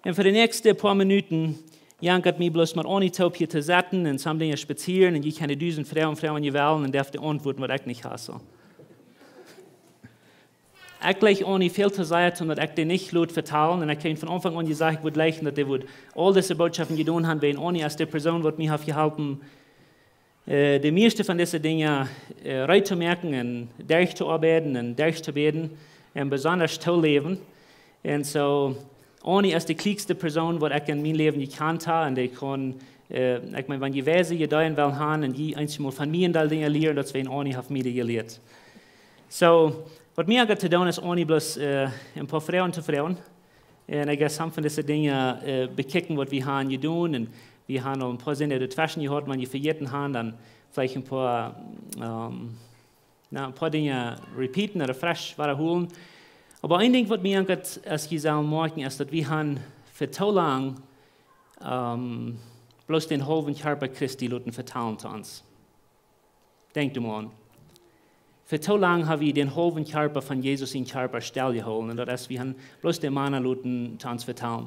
Un fa de näakjste poa Minuten jankat mie bloos met Oni toop hia to sitten un some Dinja spazieren un jie kjennen dusent Froagen froagen, jie wellen, un dee haft de Auntwuat, waut ekj nich hab, soo. Ekj jleich Oni väl to sea, om daut ekj dee nich lot vetalen. Un ekj hab von Aunfank aun jesajcht, ekj wudd jleichen, daut dee wudd aul dise Bootschoften jedonen haben, wäajen Oni es de Persoon, waut mie haft jeholpen, äh, de mieeschte von dise Dinja, äh, reed to moaken un derch to oabeiden un derch to bäden un besonda to läwen. Un soo, Oni es de kluakste Persoon, waut ekj en mien Läwen jekjant hab. Un dee kaun, äh, ekj meen, wan jie weise Ideeen wellen haben un jie eenjemol von mie een Deel Dinja lieren, daut es wäajen Oni haft mie dee jelieet. Soo, waut mie aunjeit to doonen es Oni bloos, äh, een poa Froagen to froagen. Un I guess some von dise Dinja, äh, bekjikjen, waut wie haben jedonen. Un wie haben aul een poa Dinja doatweschen jehaut, wan jie vejäten haben, dan veleicht een poa, ähm, na, een poa Dinja repeaten ooda fresch wadaholen. Oba een Dinkj, waut mie aunjeit, aus jie sellen moakjen, es, daut wie haben fa too lang, ähm, bloos dän haulwen Kjarpa Christi loten vetalen to ons. Denkj doaraun. Fa too lang haben wie dän haulwen Kjarpa von Jesus sien Kjarpa stell jehoolen. Un daut es, wie haben bloos de Mana loten to ons vetalen.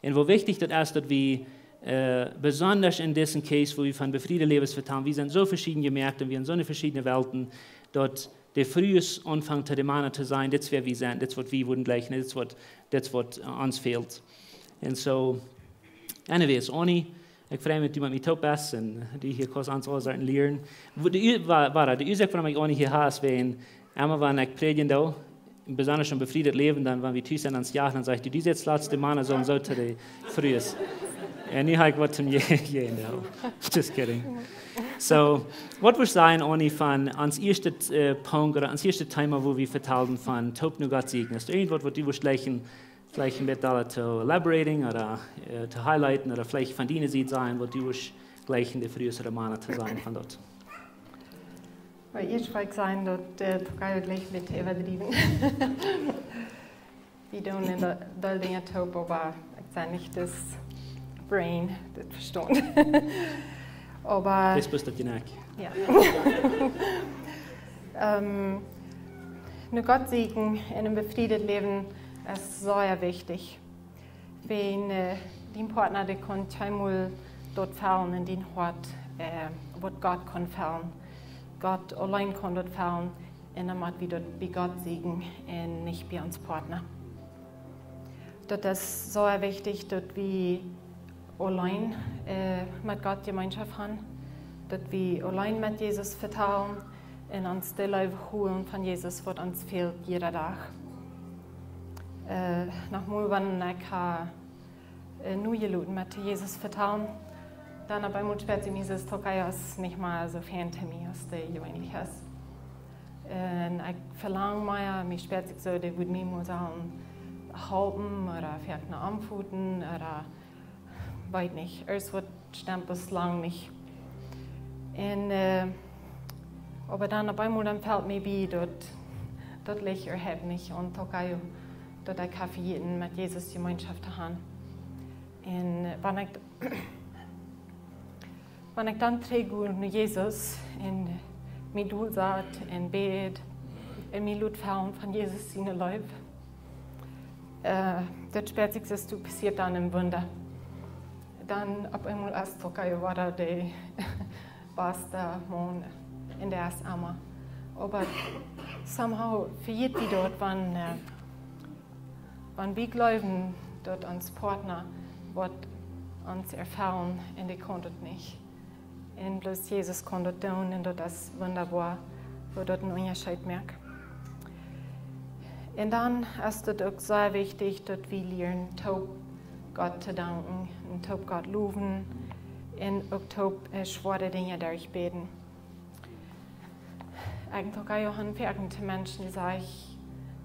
Un woo wichtich daut es, daut wie, äh, besonda en disen Case, wua wie von befriede Läwes vetalen, wie sent soo veschieden jemoakt un wie sent soo en veschiedne Welten, daut de Frues aunfangen to de Mana to sajen, dit es wäa wie sent, dit es waut wie wudden jleichen, dit es waut, dit es waut, äh, ons fält. Un soo, anyways, Oni, ekj frei mie, daut du met mie toop best un du hia kaust ons aul Sachen lieren. Woo de Ü-, wa-, wada, de Uasoak, wuarom ekj Oni hia hab, es wäajen, emma wan ekj prädjen doo, besonda en befriedet Läwen, dan, wan wie tus sent aun Joa, dan saj ekj: "Du, dise latste Mana sellen soo to de Frues." Un nu hab ekj waut toom je-, jäajen doo. Just kidding. Soo, waut wudd jie sajen, Oni, von ons ieeschtet, äh, Punkt ooda ons ieeschtet Thema, wua wie vetalden von toop no Gott sieekjen? Es doa irjentwaut, waut du wudd jleichen, veleicht een bät doa to elaborating ooda, äh, to highlighten ooda veleicht von diene Sied sajen, waut du wudd jleichen, de Frues ooda Mana to sajen von daut? Well, ieescht well ekj sajen, daut, äh, Tokayo jlikj met äwadriewen. Wie doonen een Deel Dinja toop, oba ekj sie nich daut Brain, daut Vestaunt. Oba dit es daut, jo. Ähm, no Gott sieekjen en een befriedet Läwen es sea wichtich. Wan, äh, dien Partner, dee kaun kjeenmol daut fellen en dien Hoat, äh, waut Gott kaun fellen. Gott auleen kaun daut fellen, un dan mott wie daut bie Gott sieekjen un nich bie ons Partner. Daut es sea wichtich, daut wie auleen, äh, met Gott Jemeenschoft haben, daut wie auleen met Jesus vetalen un ons de Leew holen von Jesus, waut ons fält jieda Dach. Äh, noch mol, wan ekj hab, äh, nu jeloten met Jesus vetalen, dan opp eemol spieet sikj mie, daut Tokayo es nich mea soo fein to mie, aus dee jeweenlich es. Un ekj velang mea, mie spieet sikj soo, dee wudd mie mol sellen halpen ooda veleicht no aunfoten ooda weet nich, irjentwaut stemt bloos lang nich. Un, äh, oba dan opp eemol dan felt mie bie daut, daut Licht erhält mie aun Tokayo, daut ekj hab vejäten met Jesus Jemeenschoft to haben. Un, äh, wan ekj, wan ekj dan trigjgoa no Jesus un mie dol sat un bäd un mie lot fellen von Jesus siene Leew, äh, daut spieet sikj, daut doa passieet dan een Wunda. Dan opp eemol es Tokayo wada de basta Maun en de S M A. Oba somehow vejät wie daut, wan, äh, wan wie jleewen, daut ons Partner woat ons erfellen, un dee kaun daut nich. Un bloos Jesus kaun daut doonen, un daut es wundaboa, woo daut een Unjascheet moakt. Un dan es daut uk sea wichtich, daut wie lieren, toop Gott to danken, un toop Gott lowen, un uk toop, äh, schwoare Dinja derchbäden. Ekj denkj uk aun Johann vea, to Menschen, dee sajen: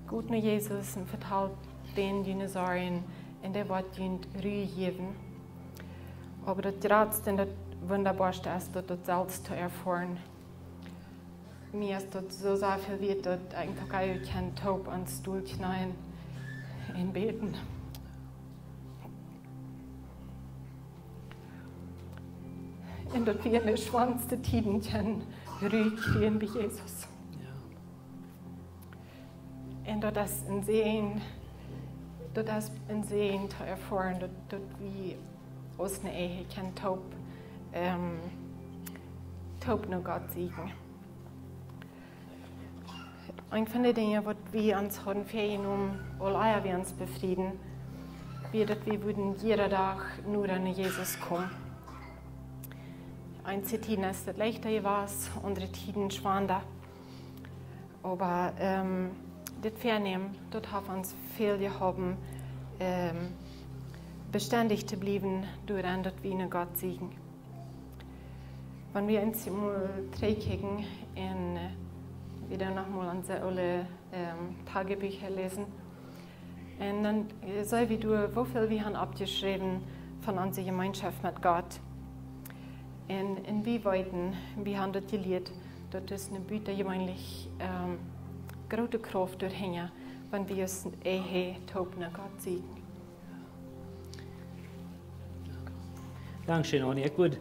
"Got no Jesus un vetalt dän june Sorjen, un dee woat junt Ru jäwen." Oba daut jratste un daut wundaboaste es daut, daut selfst to erfoaren. Mie es daut soo sea väl wieet, daut ekj uk aun Johann toop aun Stool kjneen un bäden. Un daut wie en de schwoaste Tieden kjennen Ru kjrieen bie Jesus. Jo. Un daut es een Säajen, daut es een Säajen to erfoaren, daut, daut wie aus eene Ehe kjennen toop, ähm, toop no Gott sieekjen. Eent von de Dinja, waut wie ons hauden väajenomen, aul ea wie ons befrieden, wia, daut wie wudden jieda Dach noda no Jesus komen. Eenje Tieden es daut leichta jewast, aundre Tieden schwanda. Oba, ähm, dit Väanämen, daut haft ons väl jeholpen, ähm, bestendich to bliewen, doaderch daut wie no Gott sieekjen. Wan wie eemol trigjkjikjen un, äh, wie dan noch mol onse oole, ähm, Tagebieekja läsen, un dan, äh, seenen wie doa, woo väl wie haben oppjeschräwen von onse Jemeenschoft met Gott. Un, un wie weeten, wie haben daut jelieet, daut es eene butajeweenlich, ähm, groote Krauft doahinja, wan wie ons Ehe toop no Gott sieekjen. Dankscheen, Annie. Ekj wudd,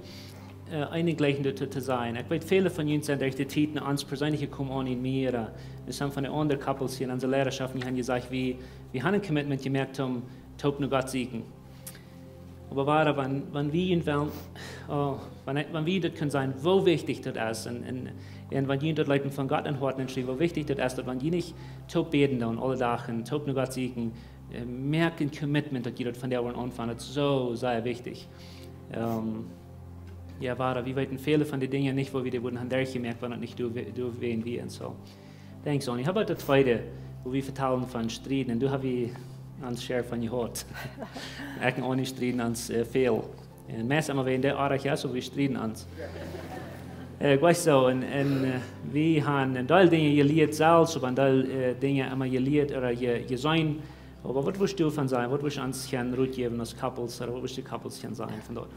äh, eent jlikjen doatoo to sajen. Ekj weet, väle von junt sent derch de Tiet no ons perseenlich jekomen, Annie un mie, un, äh, some von de aundre couples hia en onse Leidaschoft, dee haben jesajcht, wie, wie haben een commitment jemoakt om toop no Gott sieekjen. Oba wada, wan, wan wie en wellen, oh, wan, wan wie daut kjennen seenen, woo wichtich daut es, un, un, un wan wie daut leeten von Gott em Hoat enschriewen, woo wichtich daut es, daut wan wie nich toop bäden dan aule Dach un toop no Gott sieekjen, äh, moakt een commitment, daut jie daut von doa aunfangen. Daut es soo sea wichtich. Ähm, jo, wada, wie weeten väle von de Dinja nich, woo wie dee wudden haben derchjemoakt, wan daut nich doa, doa wäajen wia un soo. Thanks, Annie. How about daut tweede, woo wie vetalen von strieden? Un doa hab wie ons share von jehoat. Ekj un Annie strieden ons, äh, väl. Un meist emma wäajen dee oajch es, oba wie strieden ons. Äh, ekj weet soo, un, un, äh, wie haben een Deel Dinja jelieet selfst, oba een Deel, äh, Dinja emma jelieet ooda je-, jeseenen. Oba waut wurscht du doavon sajen? Waut wurscht du ons kjennen Rot jäwen aus couples, ooda waut wurscht du couples kjennen sajen von doa?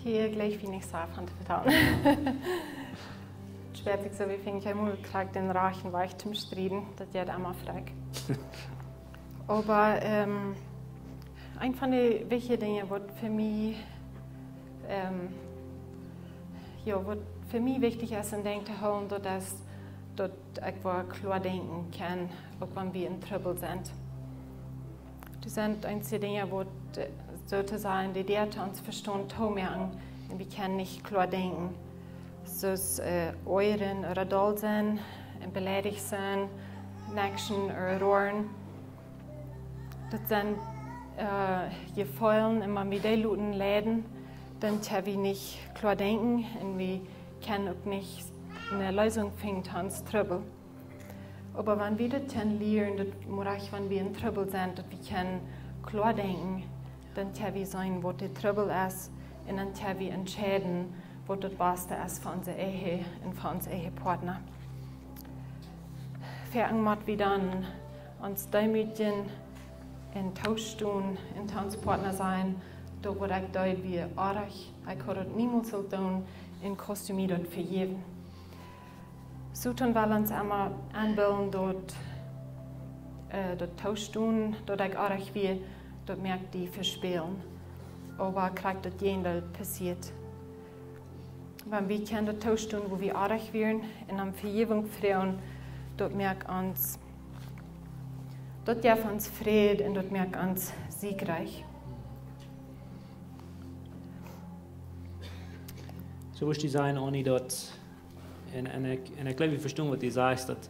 Hia jlikj wie nich soo väl to vetalen. Ekj weet nich soo, wie finj ekj mol krakjt dän rajchten Wajch toom strieden, daut jeit emma frakj. Oba, ähm, eent von de wichtje Dinja, waut fa mie, ähm, jo, waut fa mie wichtich es, een Dinkj to hoolen, daut es, daut ekj woa kloa denkjen kjennen, uk wan wie en Trubbel sent. Doa sent eenje Dinja, waut, äh, soo to sajen, dee Däa to ons Vestaunt toomoaken, un wie kjennen nich kloa denkjen. Soo aus, äh, oajren ooda doll sennen, un beleidicht sennen, nekjsen ooda roaren. Daut sent, äh, Jefeelen, un wan wie dee loten leiden, dan kjenn wie nich kloa denkjen, un wie kjennen uk nich eene Leesunk finjen to ons Trubbel. Oba wan wie daut kjennen lieren, daut mau wan wie en Trubbel sent, daut wie kjennen kloa denkjen, dan kjenn wie seenen, waut de Trubbel es, un dan kjenn wie entscheiden, waut daut baste es fa onse Ehe un fa onsen Ehepartner. Foaken mott wie dan ons deemootjen un tostonen un to onsen Partner sajen: "Daut waut ekj deed wia oajch, ekj haud daut niemols sullt doonen, un kaust du mie daut vejäwen?" Soton well ons emma enbillen, daut, äh, daut Tostonen, daut ekj oajch wia, daut moakt die vespälen. Oba krakjt daut Jäajendeel passieet. Wan wie kjennen daut toostonen, woo wie oajch wieren, un om Vejäwunk froagen, daut moakt ons, daut jeft ons Fräd un daut moakt ons siegreich. Soo wurscht du sajen, Oni, daut, un, un ekj, un ekj jleew, wie vestonen, waut du sajchst, daut,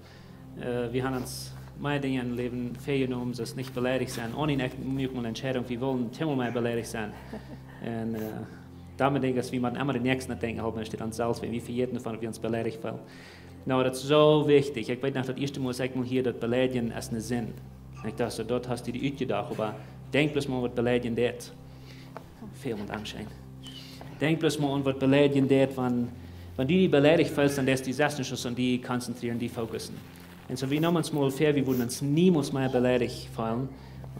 äh, wie haben ons mea Dinja em Läwen väajenomen, soo aus nich beleidicht sennen. Oni un ekj moaken mol ne Entscheidunk, wie wellen kjeenmol mea beleidicht sennen. Un, äh, doamet denkj ekj, daut wie motten emma dän Näakjsten denkjen, hoolen, enne Städ ons selfst, wan wie vejäten, von wie ons beleidicht feelen. Nu, daut es soo wichtich. Ekj weet noch, daut ieeschte Mol, aus ekj mol hieed, daut Beleidijen es ne Sind. Ekj docht soo, daut hast du die utjedocht, oba denkj bloos mol, waut Beleidijen deit. Väl Dank, Shane. Denkj bloos mol aun, waut Beleidijen deit, wan, wan du die beleidicht feelst, dan deist du selfst nich aun die konzentrieren, die fokussen. Un soo, wie neemen ons mol väa, wie wudden ons niemols mea beleidicht feelen,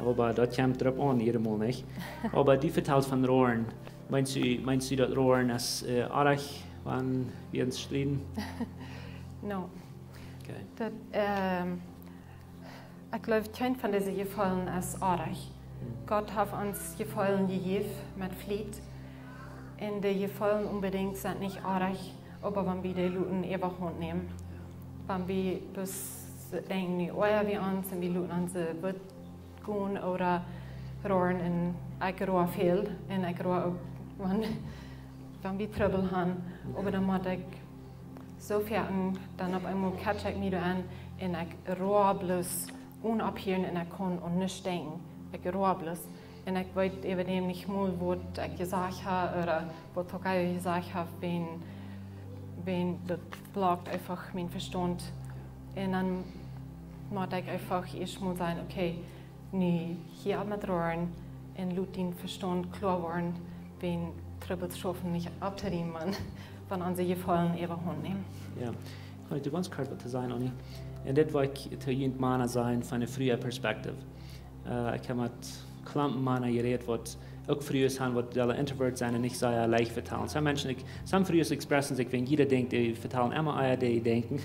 oba daut kjemt doaropp aun, jiedatmol nich. Oba du vetalst von roaren. Meenst du, meenst du daut roaren es, äh, oajch, wan wie ons strieden? No. Okay. Daut, ähm, ekj jleew, kjeen von dise Jefeelen es oajch. Hm. Gott haft ons Jefeelen jejäft met Fliet. Un de Jefeelen onbedinjt sent nich oajch, oba wan wie dee loten äwahaunt nämen. Wan wie bloos denkjen, nu oajren wie ons un wie loten ons, äh, Wut gonen ooda roaren un ekj roa väl un ekj roa uk, wan, wan wie Trubbel haben. Oba dan mott ekj soo foaken, dan opp eemol catch ekj mie doa aun un ekj roa bloos onopphieren un ekj kaun aun nuscht denkjen. Ekj roa bloos. Un ekj weet äwadäm nich mol, waut ekj jesajcht hab ooda waut Tokayo jesajcht haft, wan, wan daut blockt eefach mienen Vestaunt. Un dan mott ekj eefach ieescht mol sajen, okay, nu hia opp met roaren un lot dien Vestaunt kloa woaren, wan Trubbels schaufen nich opptorieemen, wan, wan onse Jefeelen äwahaunt nämen. Jo. Kaun ekj die gaunz kort waut to sajen, Oni? Un dit wull ekj to junt Mana sajen von de Frues Perspektiv. Äh, ekj hab met Klompen Mana jerät, waut uk Frues haben, waut dee introvert sent un nich soo leicht vetalen. Some Menschen, ekj, some Frues expressen sikj, wan jieda denkjt, dee vetalen emma ea dee denkjen.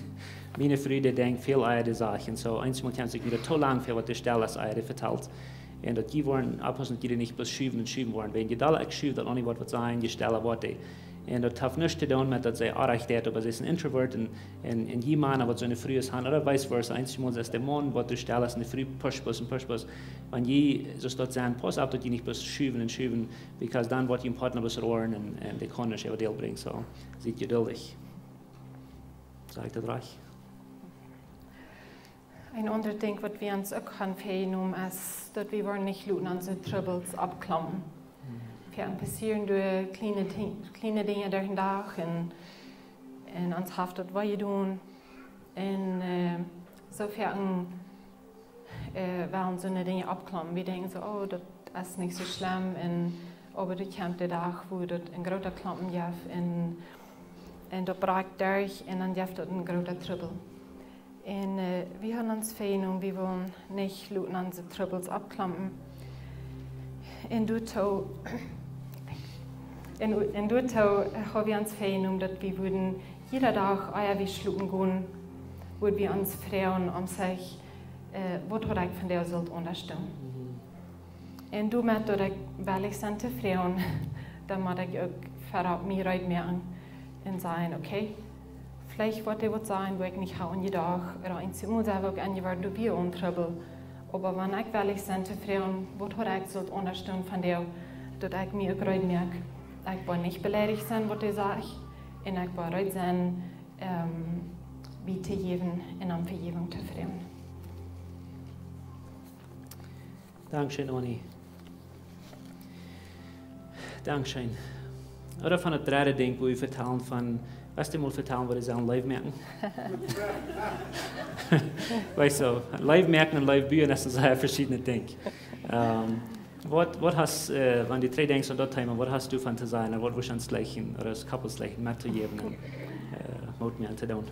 Miene Fru, dee denkjt väl ea dee Sachen. Soo, eensjemol kjemt sikj wada too lang väa, waut dee stell es, ea dee vetalt. Un daut dee woaren, oppaussen, daut dee nich bloos schuwen un schuwen woaren. Wan jie dolla ekj schuw, daut noch nich waut, waut sajen, jie stella waut dee. Un daut haft nuscht to doonen met daut see oajch deit, oba see es een introvert un, un, un jie Mana, waut soone Frues haben, ooda vice versa, eensjemol es de Maun, waut dee stell es, un de Fru pusht bloos un pusht bloos. Wan jie, soo aus daut sent, pauss opp, daut jie nich bloos schuwen un schuwen, because dan woat jun Partner bloos roaren un, un dee kaun nich äwa Deel brinjen, soo, siet jeduldich. Saj ekj daut rajcht? Een aundret Dinkj, waut wie ons uk haben väajenomen, es daut wie woaren nich loten onse Trubbels oppklompen. Mhm. Wie haben passieren derch kjliene Ding-, kjliene Dinja derch dän Dach un, un ons haft daut wee jedonen. Un, äh, soo foaken, äh, woaren soone Dinja oppklompen. Wie denkjen soo, oh, daut es nich soo schlemm. Un, oba doa kjemt de Dach, wua daut een groota Klompen jeft un, un daut brakjt derch un dan jeft daut een groota Trubbel. Un, äh, wie haben ons väajenomen, wie wellen nich loten onse Trubbels oppklompen. Un doatoo, un, un doatoo haben wie ons väajenomen, daut wie wudden jieda Dach, ea wie schlopen gonen, wudden wie ons froagen, om sikj, äh, waut haud ekj vondoag sult aundasch doonen? Mhm. Un doamet daut ekj wellich sie to froagen, dan mott ekj uk ver opp mie reed moaken un sajen, okay, veleicht woat hee waut sajen, wua ekj nich haud aun jedocht, ooda eensjemol selfst uk aun jedocht, doa wia een Trubbel. Oba wan ekj wellich sie to froagen, waut haud ekj sult aundasch doonen vondoag, daut ekj mie uk reed moak, ekj woa nich beleidicht sennen, waut hee sajcht, un ekj woa reed sennen, ähm, bie to jäwen un om Vejäwunk to froagen. Dankscheen, Oni. Dankscheen. Ooda von daut dredde Dinkj, wua wie vetalen von, waut du mol vetalen, waut du selfst leew moaken? Weetst du, leew moaken un leew buen, daut sent sea veschiedne Dinja. Ähm, waut, waut hast, äh, wan du trigj denkjst aun daut Thema, waut hast du von to sajen, ooda waut wurscht du ons jlikjen, ooda aus Couples jlikjen, met to jäwen un, äh, Moot moaken to doonen?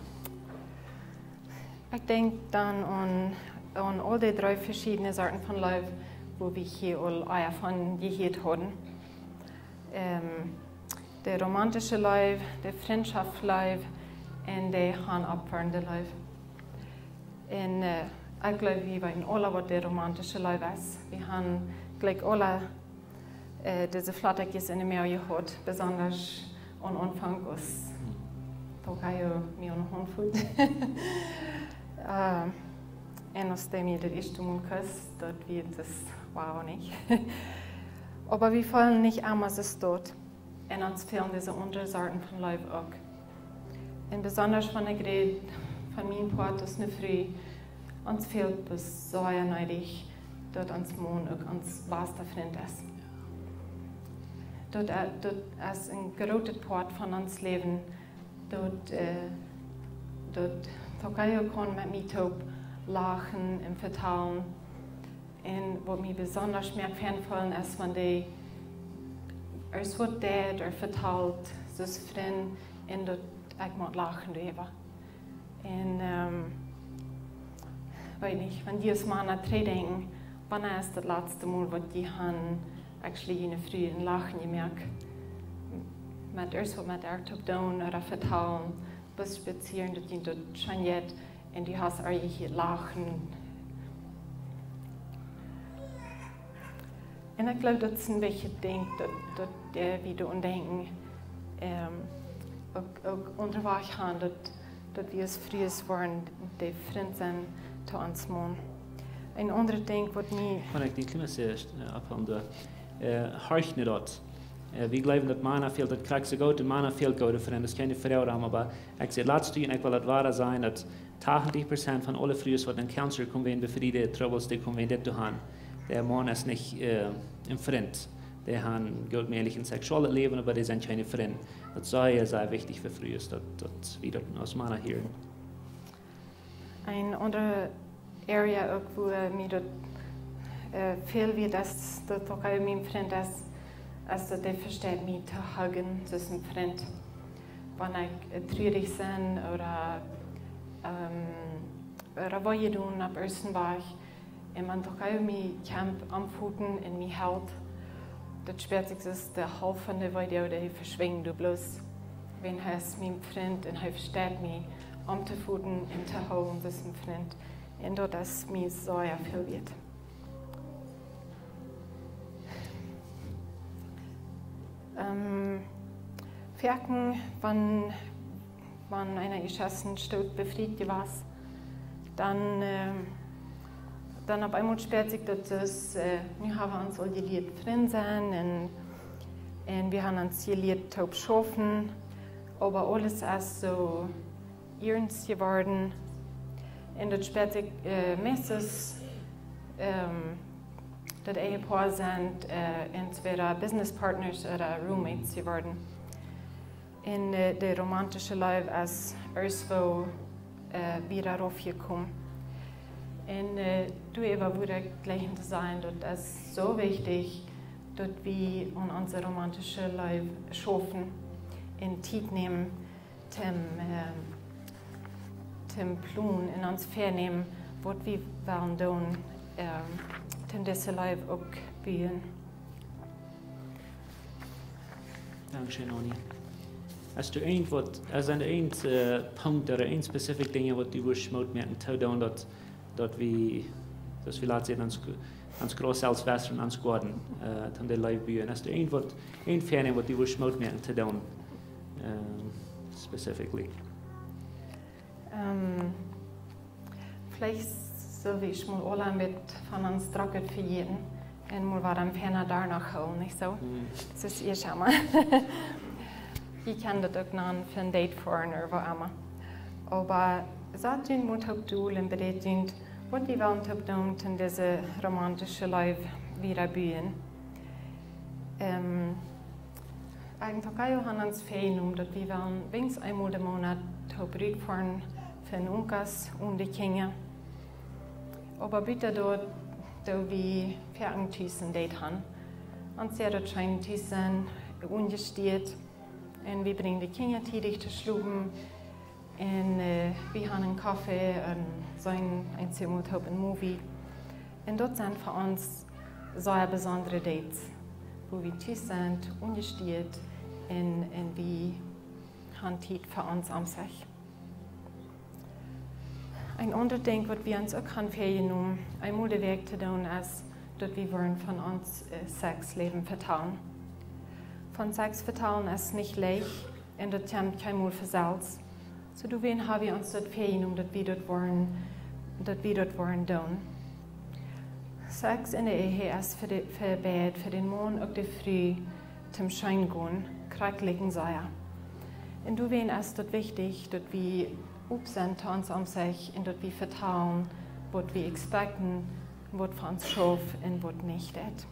Ekj denkj dan aun, aun aul dee dree veschiedne Sorten von Leew, wua wie hia aul ea von jehieet hauden. Ähm, de romantische Leew, de Frintschoftsleew un de hanoppfernde Leew. Un, äh, ekj jleew, wie weeten aula, waut de romantische Leew es. Wie haben jlikj aula äh, dise Flattakjes enne Moag jehaut, besonda aum Aunfank, aus Tokayo mie aun de Haunt foot. Äh, un aus dee mie daut ieeschte Mol kust, daut wia daut, wow, nich? Oba wie feelen nich emma soo doa. Un ons fälen dise aundre Sorten von Leew uk. Un besondasch wan ekj räd von mien Poat aus ne Fru, ons fält daut sea needich, daut ons Maun uk ons basta Frint es. Daut, eh, daut es een grootet Poat von ons Läwen, daut, eh, daut Tokayo kaun met mie toop lachen un vetalen. Un waut mie besondasch mea fein fält es, wan dee es waut deit ooda vetalt, soo aus Frind, un daut ekj mott lachen doaräwa. Un, ehm, weet nich, wan dee aus Mana trigj denkjen, wanea es daut latste Mol waut dee han actually ne Fru een Lachen jemoakt? Met es waut met äa toop doonen ooda vetalen, bloos spazieren, daut dee daut scheen jeit, un dee haft äa jehieet lachen. Un ekj gloow, daut es een bät Dinkj, daut, daut, eh, wie doaraun denkjen, ehm, uk, uk aundre Wäaj gonen, daut, daut wie aus Frues woaren dee Frind sennen to ons Maun. Een aundret Dinkj waut mie Wan ekj die kjlien bät, eh, opphoolen doo. Eh, horch no daut. Eh, wie jleewen daut Mana fält, daut krakjt soo goot, un Mana fält goode Frind, daut es kjeene Froag doaraun, oba ekj säd latst, un ekj well daut woa sajen, daut tachentich Prozent von aule Frues waut en Counselor komen, befriede Trubbels, dee komen dit to han. De Maun es nich, eh, een Frint. Dee han goot mäajlich een seksuellet Läwen, oba dee sent kjeene Frind. Daut es sea, sea wichtich fa Frues, daut, daut wie daut aus Mana hieren. Een aundret Area uk, wua mie daut, eh, fält, wia daut, daut uk een mien Frint es, es daut dee vesteit mie to huggen, soo aus een Frint. Wan ekj, eh, truarich sie ooda, ehm, ooda waut ekj doo opp irjent een Wajch, un wan Tokayo mie kjemt aunfoten un mie helt, daut spieet sikj soo aus de Halft von de Weedoag, dee veschwinjt doa bloos. Wan hee es mien Frint un hee vesteit mie auntofoten un to hoolen, soo aus een Frint. Un daut es mie sea väl wieet. Ehm, foaken, wan, wan eena ieescht een Stoot befriet jewast, dan, ehm, dan opp eemol spieet sikj daut, daut, eh, nu ha wie ons aul jelieet Frind sennen un, un wie han ons jelieet toop schaufen, oba aules es soo iernst jeworden. Un daut spieet sikj, eh, meistens, ehm, daut Ehepoa sent, eh, entwäda Business Partners ooda Roommates jeworden. Un, eh, de romantische Leew es ieescht woo, eh, wada raufjekomen. Un, eh, doaräwa wudd ekj jlikj to sajen, daut es soo wichtich, daut wie aun onse romantische Leew schaufen un Tiet nämen, toom, ehm, toom plonen un ons väanämen, waut wie wellen doonen, ehm, toom dise Leew uk buen. Dankscheen, Oni. Es doa irjentwaut, es doa een, eh, Punkt ooda een specific Dinja waut du wurscht Moot moaken to doonen, daut, daut wie, daut wie lat seenen ons, ons Gras selfst wausen un ons Goaden, eh, toom de Leew buen? Es doa irjentwaut, een Fäanen waut du wurscht Moot moaken to doonen, eh, specifically? Ehm, veleicht sell wie ieescht mol aula met von ons Drocket vejäten un mol waut aum Fäana doano hoolen, nich soo? Hm. Daut es ieescht emma. Jie kjennen daut uk noch fa een Date foaren ooda woo emma. Oba sat junt mol toop dol un beräd junt, waut jie wellen toop doonen, toom dise romantische Leew wada buen. Ehm, Ekj un Tokayo han ons väajenomen, daut wie wellen weens eemol de Moonat toop rutfoaren fa een Omkjast un de Kjinja. Oba buta daut, daut wie foaken tus een Date han. Ons es daut scheen tus sennen, onjesteat. Un wie brinjen de Kjinja tiedich to schlopen. Un, eh, wie han een Koffe un seenen eemol toop een Movie. Un daut sent fa ons sea besondre Dates, wua wie tus sent, onjesteat un, un wie han Tiet fa ons aun sikj. Een aundret Dinkj waut wie ons uk han väajenomen, eemol de Wäakj to doonen, es daut wie woaren von ons, eh, Sexläwen vetalen. Von Sex vetalen es nich leicht un daut kjemt kjeenmol von selfst. Soo, doawäajen ha wie ons daut väajenomen, daut wie daut woaren, daut wie daut woaren doonen. Sex en de Ehe es fa de, fa beid, fa dän Maun uk de Fru, toom scheen gonen, Schrakjlich sea. Un doawäajen es daut wichtich, daut wie opp sent to ons omsech un daut wie vetalen, waut wie expecten, waut fa ons schauft un waut nich deit.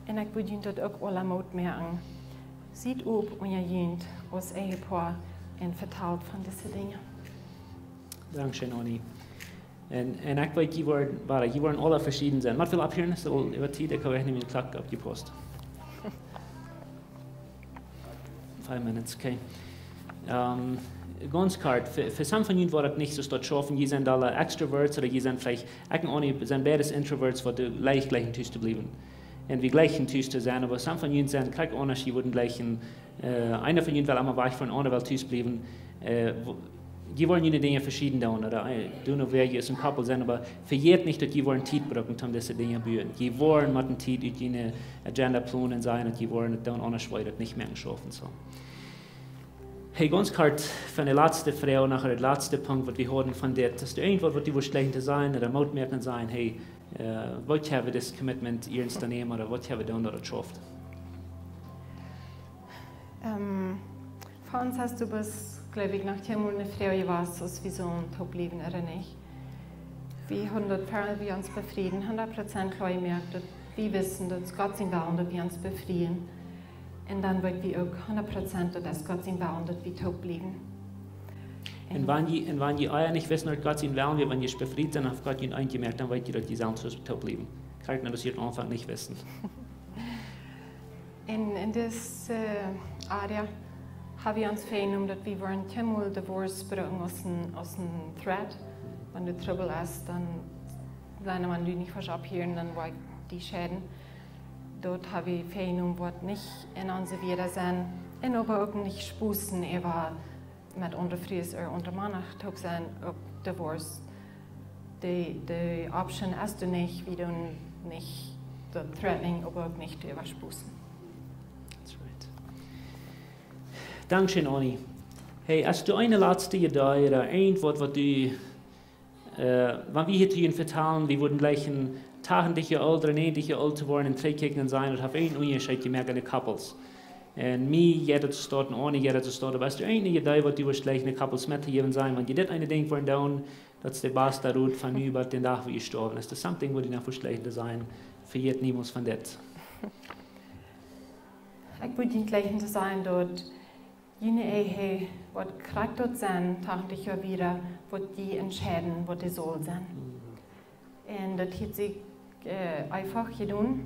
Un ekj wudd junt daut uk aula Moot moaken. Siet opp unja junt aus Ehepoa un vetalt von dise Dinja. Dankscheen, Annie. Un, un ekj weet, jie woaren, woaren, jie woaren aula veschieden sennen. Waut väl opp hia es, aul äwa Tiet, ekj hab nich mea de Klock oppjepaust. Five minutes, okay. Um, gaunz kort, fa, fa some von junt woat daut nich soo stoakj schaufen, jie sent aule extroverts, ooda jie sent veleicht, ekj un Annie sent beides introverts, waut jlikjen, jlikjen tus to bliewen. Un wie jlikjen tus to sennen, oba some von junt sent krakjt aundasch, jie wudden jlikjen, äh, eena von junt well emma wajch von aundra, well tus bliewen. Äh, wo-, jie woaren june Dinja veschieden doonen, ooda, äh, doonen, woo jie aus een Koppel sent, oba vejät nich, daut jie woaren Tiet brucken, om dise Dinja buen. Jie woaren met de Tiet ut june Agenda plonen un sajen, daut jie woaren daut doonen, aundasch woat daut nich mea schaufen, soo. Hey, gaunz kort von de latste Froag no de latste Punkt, waut wie hauden von dit. Es doa irjentwaut, waut du wurscht jlikjen to sajen, ooda Moot moaken sajen, hey, äh, waut hab wie dit Commitment iernst nämen, ooda waut hab wie doonen, daut et schauft? Ähm, fa ons es daut bloos, jleew ekj, noch kjeenmol eene Froag jewast, aus wie sellen toop bliewen ooda nich. Wie haben daut, ver wie ons befrieden, hundat Prozent kloa jemoakt, daut wie wisten, daut es Gott sien Wellen, daut wie ons befrieen. Un dan weet wie uk hundat Prozent, daut es Gott sien Wellen, daut wie toop bliewen. Un wan jie, un wan jie ea nich wisten, daut Gott sien Wellen wia, wan jie befriet sent, haft Gott junt eent jemoakt, dan weet jie, daut jie sellen toop bliewen. Krakjt soo aus jie aum Aunfank nich wisten. En, en dise, äh, area hab wie ons väajenomen, daut wie woaren kjeenmol Divorce brucken aus een, aus een threat. Wan doa Trubbel es, dan, wan du nich woascht opphieren, dan woa ekj die scheiden. Daut hab wie väajenomen, woat nich en onse Wieed sennen. Un oba uk nich sposen, äwa met aundre Frues ooda aundre Mana toop sennen, uk Divorce. De, de option es doa nich, wie doonen nich daut threatening, oba uk nich doaräwa sposen. That's right. Dankscheen, Annie. Hey, hast du eene latste Idee ooda irjentwaut, waut du, äh, wan wie hia to junt vetalen, wie wudden jlikjen tachentich Joa oolt ooda näajentich Joa oolt to woaren un trigjkjikjen un sajen, daut haft een Unjascheet jemoakt aun de Couples. Un mie jeit daut soo, un Annie jeit daut soo, oba hast du eene Idee, waut du wurscht jlikjen de Couples mettojäwen sajen, wan jie dit eene Dinkj woaren doonen, daut es de baste Rot von nu bat dän Dach, wua jie stoawen. Es doa something, waut du noch wurscht jlikjen to sajen, vejät niemols von dit? Ekj wudd junt jlikjen to sajen, daut june Ehe woat krakjt daut sennen, tachentich Joa wieda, waut jie entscheiden, waut dee saul sennen. Un daut haft sikj, äh, eefach jedonen.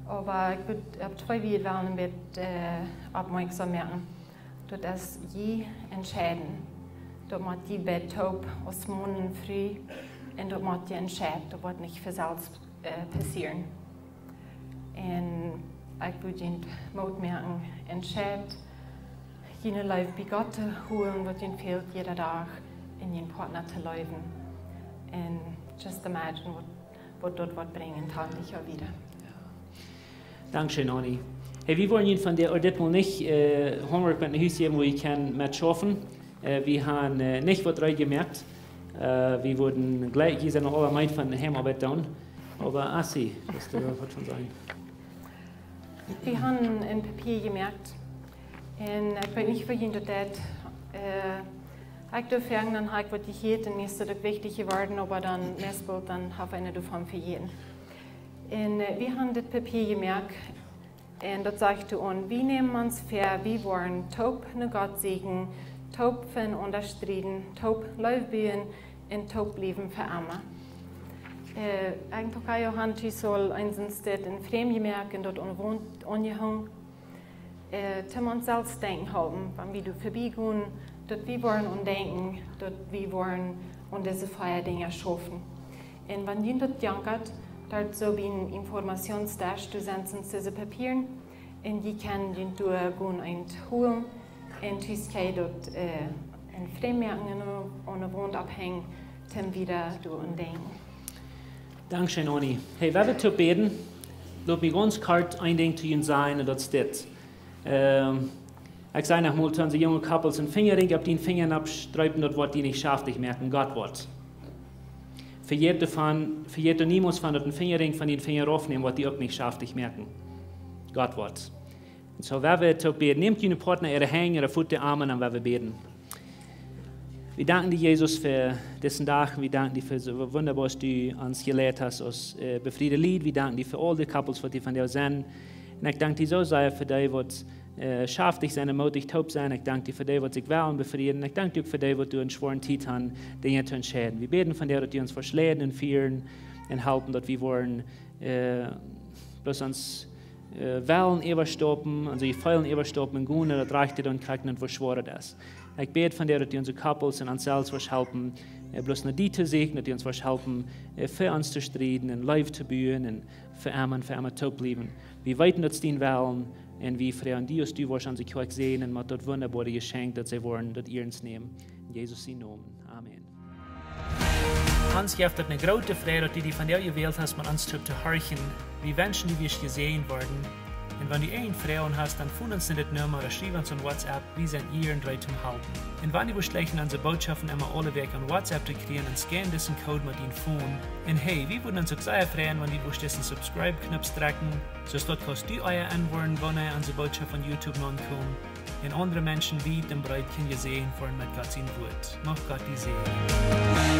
Oba ekj wudd opp twee Wieed wellen een bät, äh, oppmoakjsom moaken. Daut es jie entscheiden. Daut mott jie beid toop aus Maun un Fru. Un daut mott jie entscheiden. Daut woat nich von selfst, äh, passieren. Un ekj wudd junt Moot moaken, entscheid june Leew bie Gott to holen, waut junt fält jieda Dach, un jun Partner to leewen. Un just imagine waut, waut daut woat brinjen, tachentich Joa wieda. Dankscheen, Annie. Hey, wie woaren junt von dit, dit Mol nich, äh, Homework met no Hus jäwen, wua jie kjennen met schaufen. Äh, wie haben, äh, nich waut reed jemoakt. Äh, wie wudden jlikj, jie sent aula meed von Heimoabeit doonen. Oba Assi, wist du doa waut von sajen? Wie haben een Papia jemoakt. Un ekj weet nich, woo jie daut deeden. Äh, ekj doa foaken, dan hab ekj waut jehieet un mie es daut uk wichtich jeworden, oba dan meist boolt, dan hab ekj eena doavon vejäten. Un, äh, wie haben dit Papia jemoakt. Un daut sajcht doa aun, wie nämen ons väa, wie woaren toop no Gott sieekjen, toop fa enaunda strieden, toop Leew buen un toop bliewen fa emma. Äh, eejentlich haud Johann Tüsol eent sien Stekj en Främd jemoakt un daut aun de Waunt aunjehongen. Äh, toom ons selfst denkjen halpen, wan wie doa verbie gonen, daut wie woaren aun denkjen, daut wie woaren aun dise vea Dinja schaufen. Un wan junt daut jankat, doa es soo een Informationsdesk, doa sent dise Papieren, un jie kjennen junt doa gonen eent holen, un tus kjenn jie daut, äh, en Främd moaken un aun de Waunt opphenjen, toom wieda doaraun denkjen. Dankscheen, Annie. Hey, wie woaren toop bäden. Lot mie gaunz kort een Dinkj to junt sajen, un daut es dit. Ähm, ekj säd noch mol to onse junge Couples, een Finjaring opp dien Finja aufstreepen, daut woat die nich schaftich moaken, Gott woat. Vejät doavon, vejät doa niemols von, daut een Finjaring von dien Finja raufnämen, woat die uk nich schaftich moaken, Gott woat. Un soo, wan wie toop bäden, nämt june Partner äare Henj, äare Foot, de Oarm, un wan wie bäden. Wie danken die, Jesus, fa disen Dach. Wie danken die fa soo wundaboa, daut du ons jeleit hast aus, äh, befriede Lied. Wie danken die fa aul de couples, waut hia vondoag sent. Un ekj dank die soo sea fa dee, waut, äh, schaftich sent un moodich toop sent. Ekj dank die fa dee, waut sikj wellen befrieen. Un ekj dank die uk fa dee, waut derch eene schwoare Tiet gonen, Dinja to entscheiden. Wie bäden vondoag, daut du ons woascht leiden un fieren un halpen, daut wie woaren, äh, bloos ons, äh, Wellen äwastaupen, onse Jefeelen äwastaupen un gonen, daut rajchte doonen, kjikjen, woo schwoa daut es. Ekj bäd vondoag, daut du onse couples un ons selfst woascht halpen, äh, bloos no die to sieekjen, daut du ons woascht halpen, äh, fa ons to strieden un Leew to buen un fa emma un fa emma to bliewen. Wie weeten, daut es dien Wellen, un wie freien ons, daut du woascht onse Kjoakj säajnen un met daut wundaboare Jeschenkj, daut see woaren daut ernst nämen. En Jesus sienen Nomen. Amen. Ons jeft daut eene groote Freid, daut du die vondoag jewält hast, met ons toop to horchen. Wie wenschen, du woascht jesäajent woaren. Un wan du eene Froag hast, dan foon ons no dit Numma ooda schriew ons aun WhatsApp. Wie sent hia un reed to halpen. Un wan du woascht jleichen, onse Bootschoften emma aule Wäakj aun WhatsApp to kjrieen, dan scan disen Code met dien Phone. Un hey, wie wudden ons uk sea freien, wan du woascht disen Subscribe-Knoop drekjen, soo daut kaust du ea enwoaren, wan onse Bootschoft aun YouTube nopp kjemt. Un aundre Menschen wiet un breet kjennen jesäajent woaren met Gott sien Wuat. Mucht Gott die säajnen.